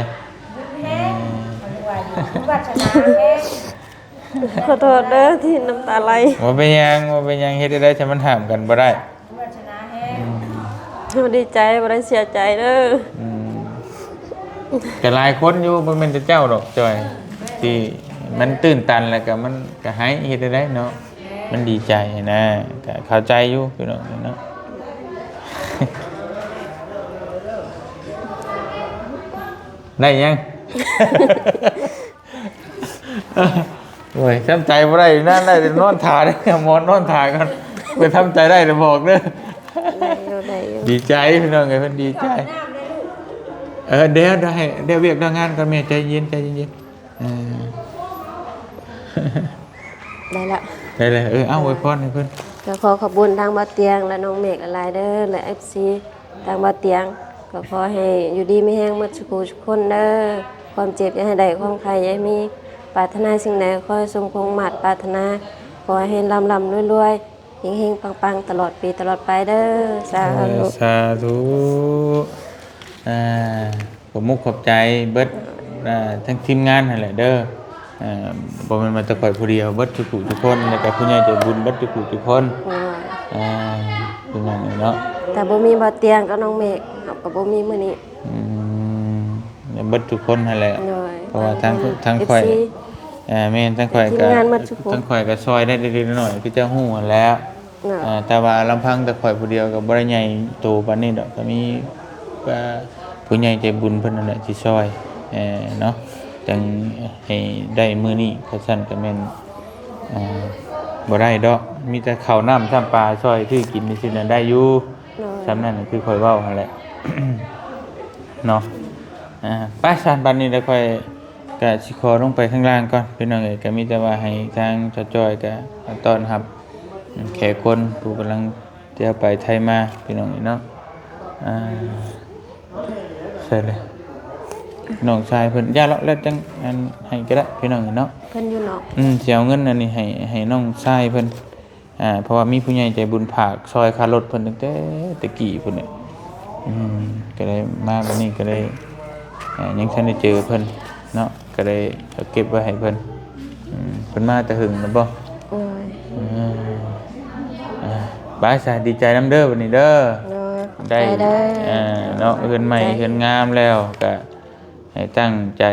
ອືມ ວາສະໜາແຮງ ຂໍໂທດເດີທີ່ນ້ຳຕາໄຫຼ. ບໍ່ເປັນຫຍັງ ບໍ່ເປັນຫຍັງ ເຮັດໄດ້ ຖ້າມັນຫ້າມກັນບໍ່ໄດ້ ວາສະໜາແຮງ ອືມ ເຮົາດີໃຈ ບໍ່ໄດ້ເສຍໃຈເດີ ອືມ ກໍຫຼາຍຄົນຢູ່ ບໍ່ແມ່ນແຕ່ເຈົ້າດອກ ຈອຍ ທີ່ມັນຕື່ນຕັນ ແລ້ວກໍມັນກໍໄຫ້ ເຮັດໄດ້ເນາະ ມັນດີໃຈນະ ກໍເຂົ້າໃຈຢູ່ພີ່ນ້ອງເນາະ ໄດ້ຫຍັງ? ໂອ້ຍ ທຳໃຈບໍ່ໄດ້ນະ ໄດ້ແຕ່ນອນຖ້າເດ້ ໝອນນອນຖ້າກ່ອນ ໄປທຳໃຈໄດ້ແລ້ວບອກເດີ ໄດ້ຢູ່ ໄດ້ຢູ່ ດີໃຈພີ່ນ້ອງເອີຍ ເພິ່ນດີໃຈ ເອີ ດຽວ ດຽວໃຫ້ ດຽວວຽກດຽວງານກ່ອນແມ່ ໃຈເຢັນ ໃຈເຢັນ ເອີ ໄດ້ລະ ໄດ້ແລ້ວ ເອີ ເອົາ ອວຍພອນໃຫ້ເພິ່ນ ກໍຂໍຂອບຄຸນທາງບ່າວຕຽງ ແລະ ນ້ອງເມກຫຼາຍໆເດີ ແລະ ເອັຟຊີ ທາງບ່າວຕຽງ ກໍຂໍໃຫ້ຢູ່ດີມີແຮງໝົດສູ່ຜູ້ສູ່ຄົນເດີ ຄວາມເຈັບຢ່າໃຫ້ໄດ້ ຄວາມໄຂ້ຢ່າໃຫ້ມີ ປາດຖະໜາສິ່ງໃດຂໍໃຫ້ສົມຄວາມມາດປາດຖະໜາ ຂໍໃຫ້ລ່ຳໆລວຍໆ ເຮັງໆປັງໆ ຕະຫຼອດປີຕະຫຼອດໄປເດີ ສາທຸ ເອີ ສາທຸ ອ່າ ຂອບມຸກຂອບໃຈເບິດ ອ່າ ທັງທີມງານຫັ້ນແຫຼະເດີ ອ່າ ບໍ່ແມ່ນວ່າແຕ່ຂ້ອຍຜູ້ດຽວ ເບິດທຸກຜູ້ທຸກຄົນ ແລ້ວກໍຜູ້ໃຫຍ່ໃຈບຸນເບິດທຸກຜູ້ທຸກຄົນ ໂດຍ ອ່າ ພີ່ນ້ອງເອີຍເນາະ ຖ້າບໍ່ມີບ່າວຕຽງກັບນ້ອງເມກ ເຮົາກໍບໍ່ມີມື້ນີ້ ອືມ ເບິດທຸກຄົນຫັ້ນແຫຼະ ໂດຍ ເພາະວ່າທາງ ເອີ ທາງຂ້ອຍ ເອັຟຊີ ອ່າ ແມ່ນ ທາງຂ້ອຍກໍ ທີມງານໝົດທຸກຄົນ ທາງຂ້ອຍກໍຊ່ອຍໄດ້ເລັກໆນ້ອຍໆ ຄືເຈົ້າຮູ້ຫັ້ນແຫຼະ ເນາະ ເອີ ແຕ່ວ່າລຳພັງແຕ່ຂ້ອຍຜູ້ດຽວກໍບໍ່ໄດ້ໃຫຍ່ໂຕປານນີ້ດອກ ກໍມີ ອ່າ ຜູ້ໃຫຍ່ໃຈບຸນເພິ່ນນັ້ນແຫຼະທີ່ຊ່ອຍ ເອີ ເນາະ ຈັ່ງໃຫ້ໄດ້ມື້ນີ້ ຄັນຊັ້ນກໍແມ່ນ ອ່າ ບໍ່ໄດ້ດອກ ມີແຕ່ເຂົ້ານ້ຳຊ້ຳປາຊ່ອຍຊື້ກິນຊື່ໆນັ້ນໄດ້ຢູ່ ໂດຍ ສ່ຳນັ້ນຄືຂ້ອຍເວົ້າຫັ້ນແຫຼະ ເນາະ ອ່າ ໄປຊັ້ນ ບັດນີ້ແລ້ວຂ້ອຍ ກະຊິຂໍລົງໄປຂ້າງລ່າງກ່ອນພີ່ນ້ອງເອີຍ ກະມີແຕ່ວ່າໃຫ້ທາງສາວຈ້ອຍກະຕ້ອນຮັບແຂກຄົນຜູ້ກຳລັງຈະໄປໄທມາພີ່ນ້ອງເອີຍເນາະ ອ່າ ໃສ່ເລີຍ ນ້ອງຊາຍເພິ່ນ ຢ່າເລາະ ແລ້ວຈັ່ງອັນໃຫ້ກໍໄດ້ພີ່ນ້ອງເອີຍເນາະ ເພິ່ນຢູ່ນອກ ອືມ ຊິເອົາເງິນອັນນີ້ໃຫ້ ໃຫ້ນ້ອງຊາຍເພິ່ນ ອ່າ ເພາະວ່າມີຜູ້ໃຫຍ່ໃຈບຸນຝາກຊ່ອຍຄ່າລົດເພິ່ນຕັ້ງແຕ່ແຕ່ກີ້ພຸ້ນແຫຼະ ອືມ ກໍໄດ້ມາບັດນີ້ກໍໄດ້ ອ່າ ຍັງທັນໄດ້ເຈີເພິ່ນເນາະ ກໍໄດ້ເກັບໄວ້ໃຫ້ເພິ່ນ ອືມ ເພິ່ນມາແຕ່ຫຶງແລ້ວບໍ່? ໂດຍ ອືມ ອ່າ ໄປຊະ ດີໃຈນຳເດີບັດນີ້ເດີ ໂດຍ ໄດ້ ເອີ ເນາະ ເຮືອນໃໝ່ ເຮືອນງາມແລ້ວ ກະ ໃຫ້ຕັ້ງໃຈ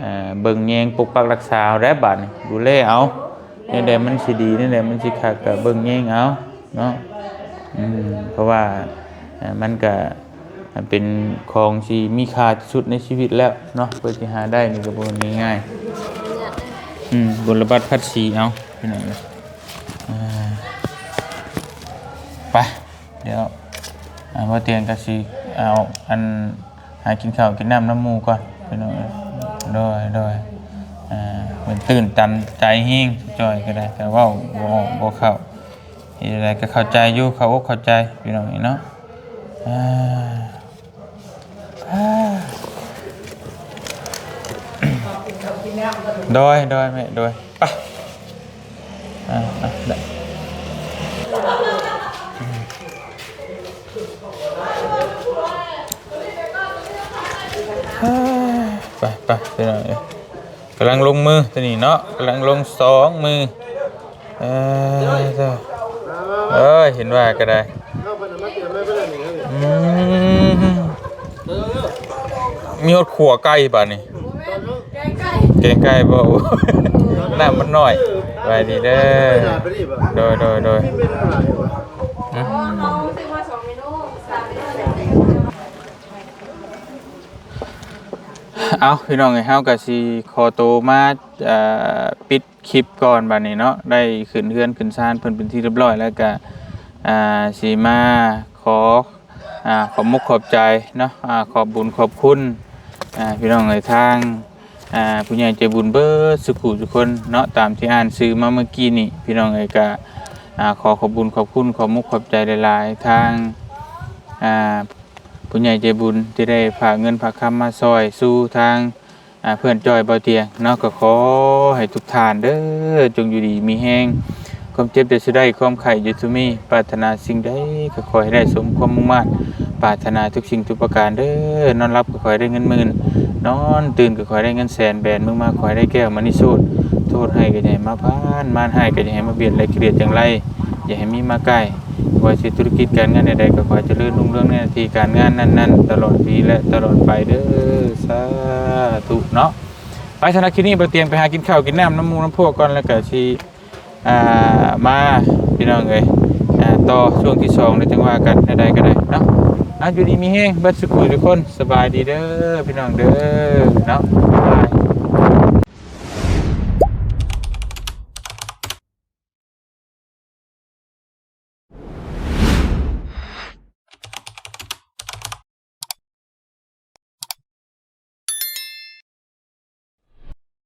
ເອີ ເບິ່ງແຍງປົກປັກຮັກສາເອົາແດ່ບາດນີ້ ດູແລເອົາ ແນວໃດມັນຊິດີ ແນວໃດມັນຊິຄັກ ກໍເບິ່ງແຍງເອົາເນາະ ອືມ ເພາະວ່າ ເອີ ມັນກະເປັນຂອງທີ່ມີຄ່າທີ່ສຸດໃນຊີວິດແລ້ວເນາະ ເພື່ອຊິຫາໄດ້ນີ້ກໍບໍ່ແມ່ນງ່າຍໆ ອືມ ບຸນລະບັດພັດສີເອົາ ພີ່ນ້ອງເອີຍ ອ່າ ໄປ ດຽວ ອ່າ ບໍ່ຕຽງກໍຊິເອົາອັນ ຫາກິນເຂົ້າກິນນ້ຳນຳໝູ່ກ່ອນພີ່ນ້ອງເອີຍ ໂດຍ ໂດຍ ອ່າ ມັນຕື່ນຕັນໃຈແຮງ ຈ່ອຍກໍໄດ້ ແຕ່ເວົ້າບໍ່ອອກບໍ່ເຂົ້າ ເຮັດໃດກໍເຂົ້າໃຈຢູ່ ເຂົ້າອົກເຂົ້າໃຈພີ່ນ້ອງເອີຍເນາະ ອ່າ ໂດຍ ໂດຍແມ່ ໂດຍ ໄປ ອ່າ ໄປ ໄດ້ ໄປ ໄປ ພີ່ນ້ອງເອີຍ ກຳລັງລົງມືຕົວນີ້ເນາະ ກຳລັງລົງສອງມື ເອີ ເອີ ເອີ ເຫັນວ່າກໍໄດ້ ອືມ ມີຮອດຂົ້ວໄກ່ບາດນີ້ ແກງໄກ່ບໍ່? ນ້ຳມັນໜ້ອຍ ສະບາຍດີເດີ ໂດຍ ໂດຍ ໂດຍ ອືມ ເອົາ ພີ່ນ້ອງເອີຍ ເຮົາກໍຊິຂໍໂຕມາ ເອີ ປິດຄລິບກ່ອນບາດນີ້ເນາະ ໄດ້ຂຶ້ນເຮືອນຂຶ້ນຊານເພິ່ນເປັນທີ່ຮຽບຮ້ອຍແລ້ວ ກໍ ອ່າ ຊິມາຂໍ ອ່າ ຂອບມຸກຂອບໃຈເນາະ ອ່າ ຂອບບຸນຂອບຄຸນ ອ່າ ພີ່ນ້ອງເອີຍ ທາງ ອ່າ ຜູ້ໃຫຍ່ໃຈບຸນເບິດສຸຂູສຸຄົນເນາະ ຕາມທີ່ອ່ານຊື່ມາເມື່ອກີ້ນີ້ ພີ່ນ້ອງເອີຍ ກໍ ອ່າ ຂໍຂອບບຸນຂອບຄຸນ ຂອບມຸກຂອບໃຈຫຼາຍໆ ທາງ ອ່າ ຜູ້ໃຫຍ່ໃຈບຸນທີ່ໄດ້ຝາກເງິນຝາກຄຳມາຊ່ອຍສູ່ທາງ ອ່າ ເພື່ອນຈ້ອຍບໍ່ຕຽງເນາະ ກໍຂໍໃຫ້ທຸກທ່ານເດີ ຈົ່ງຢູ່ດີມີແຮງ ຄວາມເຈັບຢ່າສູ່ໄດ້ ຄວາມໄຂ້ຢ່າສູ່ມີ ປາດຖະໜາສິ່ງໃດກໍຂໍໃຫ້ໄດ້ສົມຄວາມມຸ່ງມາດ ປາດຖະໜາທຸກສິ່ງທຸກປະການເດີ້. ນອນຫຼັບກໍຂໍໃຫ້ໄດ້ເງິນໝື່ນ ນອນຕື່ນກໍຂໍໃຫ້ໄດ້ເງິນແສນ ແບນມືມາຂໍໃຫ້ໄດ້ແກ້ວມະນີໂຊດ ໂທດຮ້າຍກໍຢ່າໃຫ້ມາຜ່ານ ມານຮ້າຍກໍຢ່າໃຫ້ມາບຽດ ແລະກຽດຈັ່ງໄລ ຢ່າໃຫ້ມີມາໃກ້. ບໍ່ວ່າຊິທຸລະກິດການງານໃດໆ ກໍຂໍໃຫ້ຈະເລີນຮຸ່ງເຮືອງໃນໜ້າທີ່ການງານນັ້ນໆ ຕະຫຼອດປີ ແລະ ຕະຫຼອດໄປເດີ້. ສາທຸເນາະ. ໄປ ສຳລັບຄລິບນີ້ ບ່າວຕຽງໄປຫາກິນເຂົ້າກິນນ້ຳນຳໝູ່ນຳພວກກ່ອນ ແລ້ວກໍຊິ ອ່າ ມາ ພີ່ນ້ອງເອີຍ ອ່າ ຕໍ່ຊ່ວງທີສອງ ແລ້ວຈັ່ງວ່າກັນ ແນວໃດກໍໄດ້ເນາະ. ອ່າ ຢູ່ດີມີແຮງເບິດສູ່ຜູ້ທຸກຄົນ ສະບາຍດີເດີ້ ພີ່ນ້ອງເດີ້ເນາະ.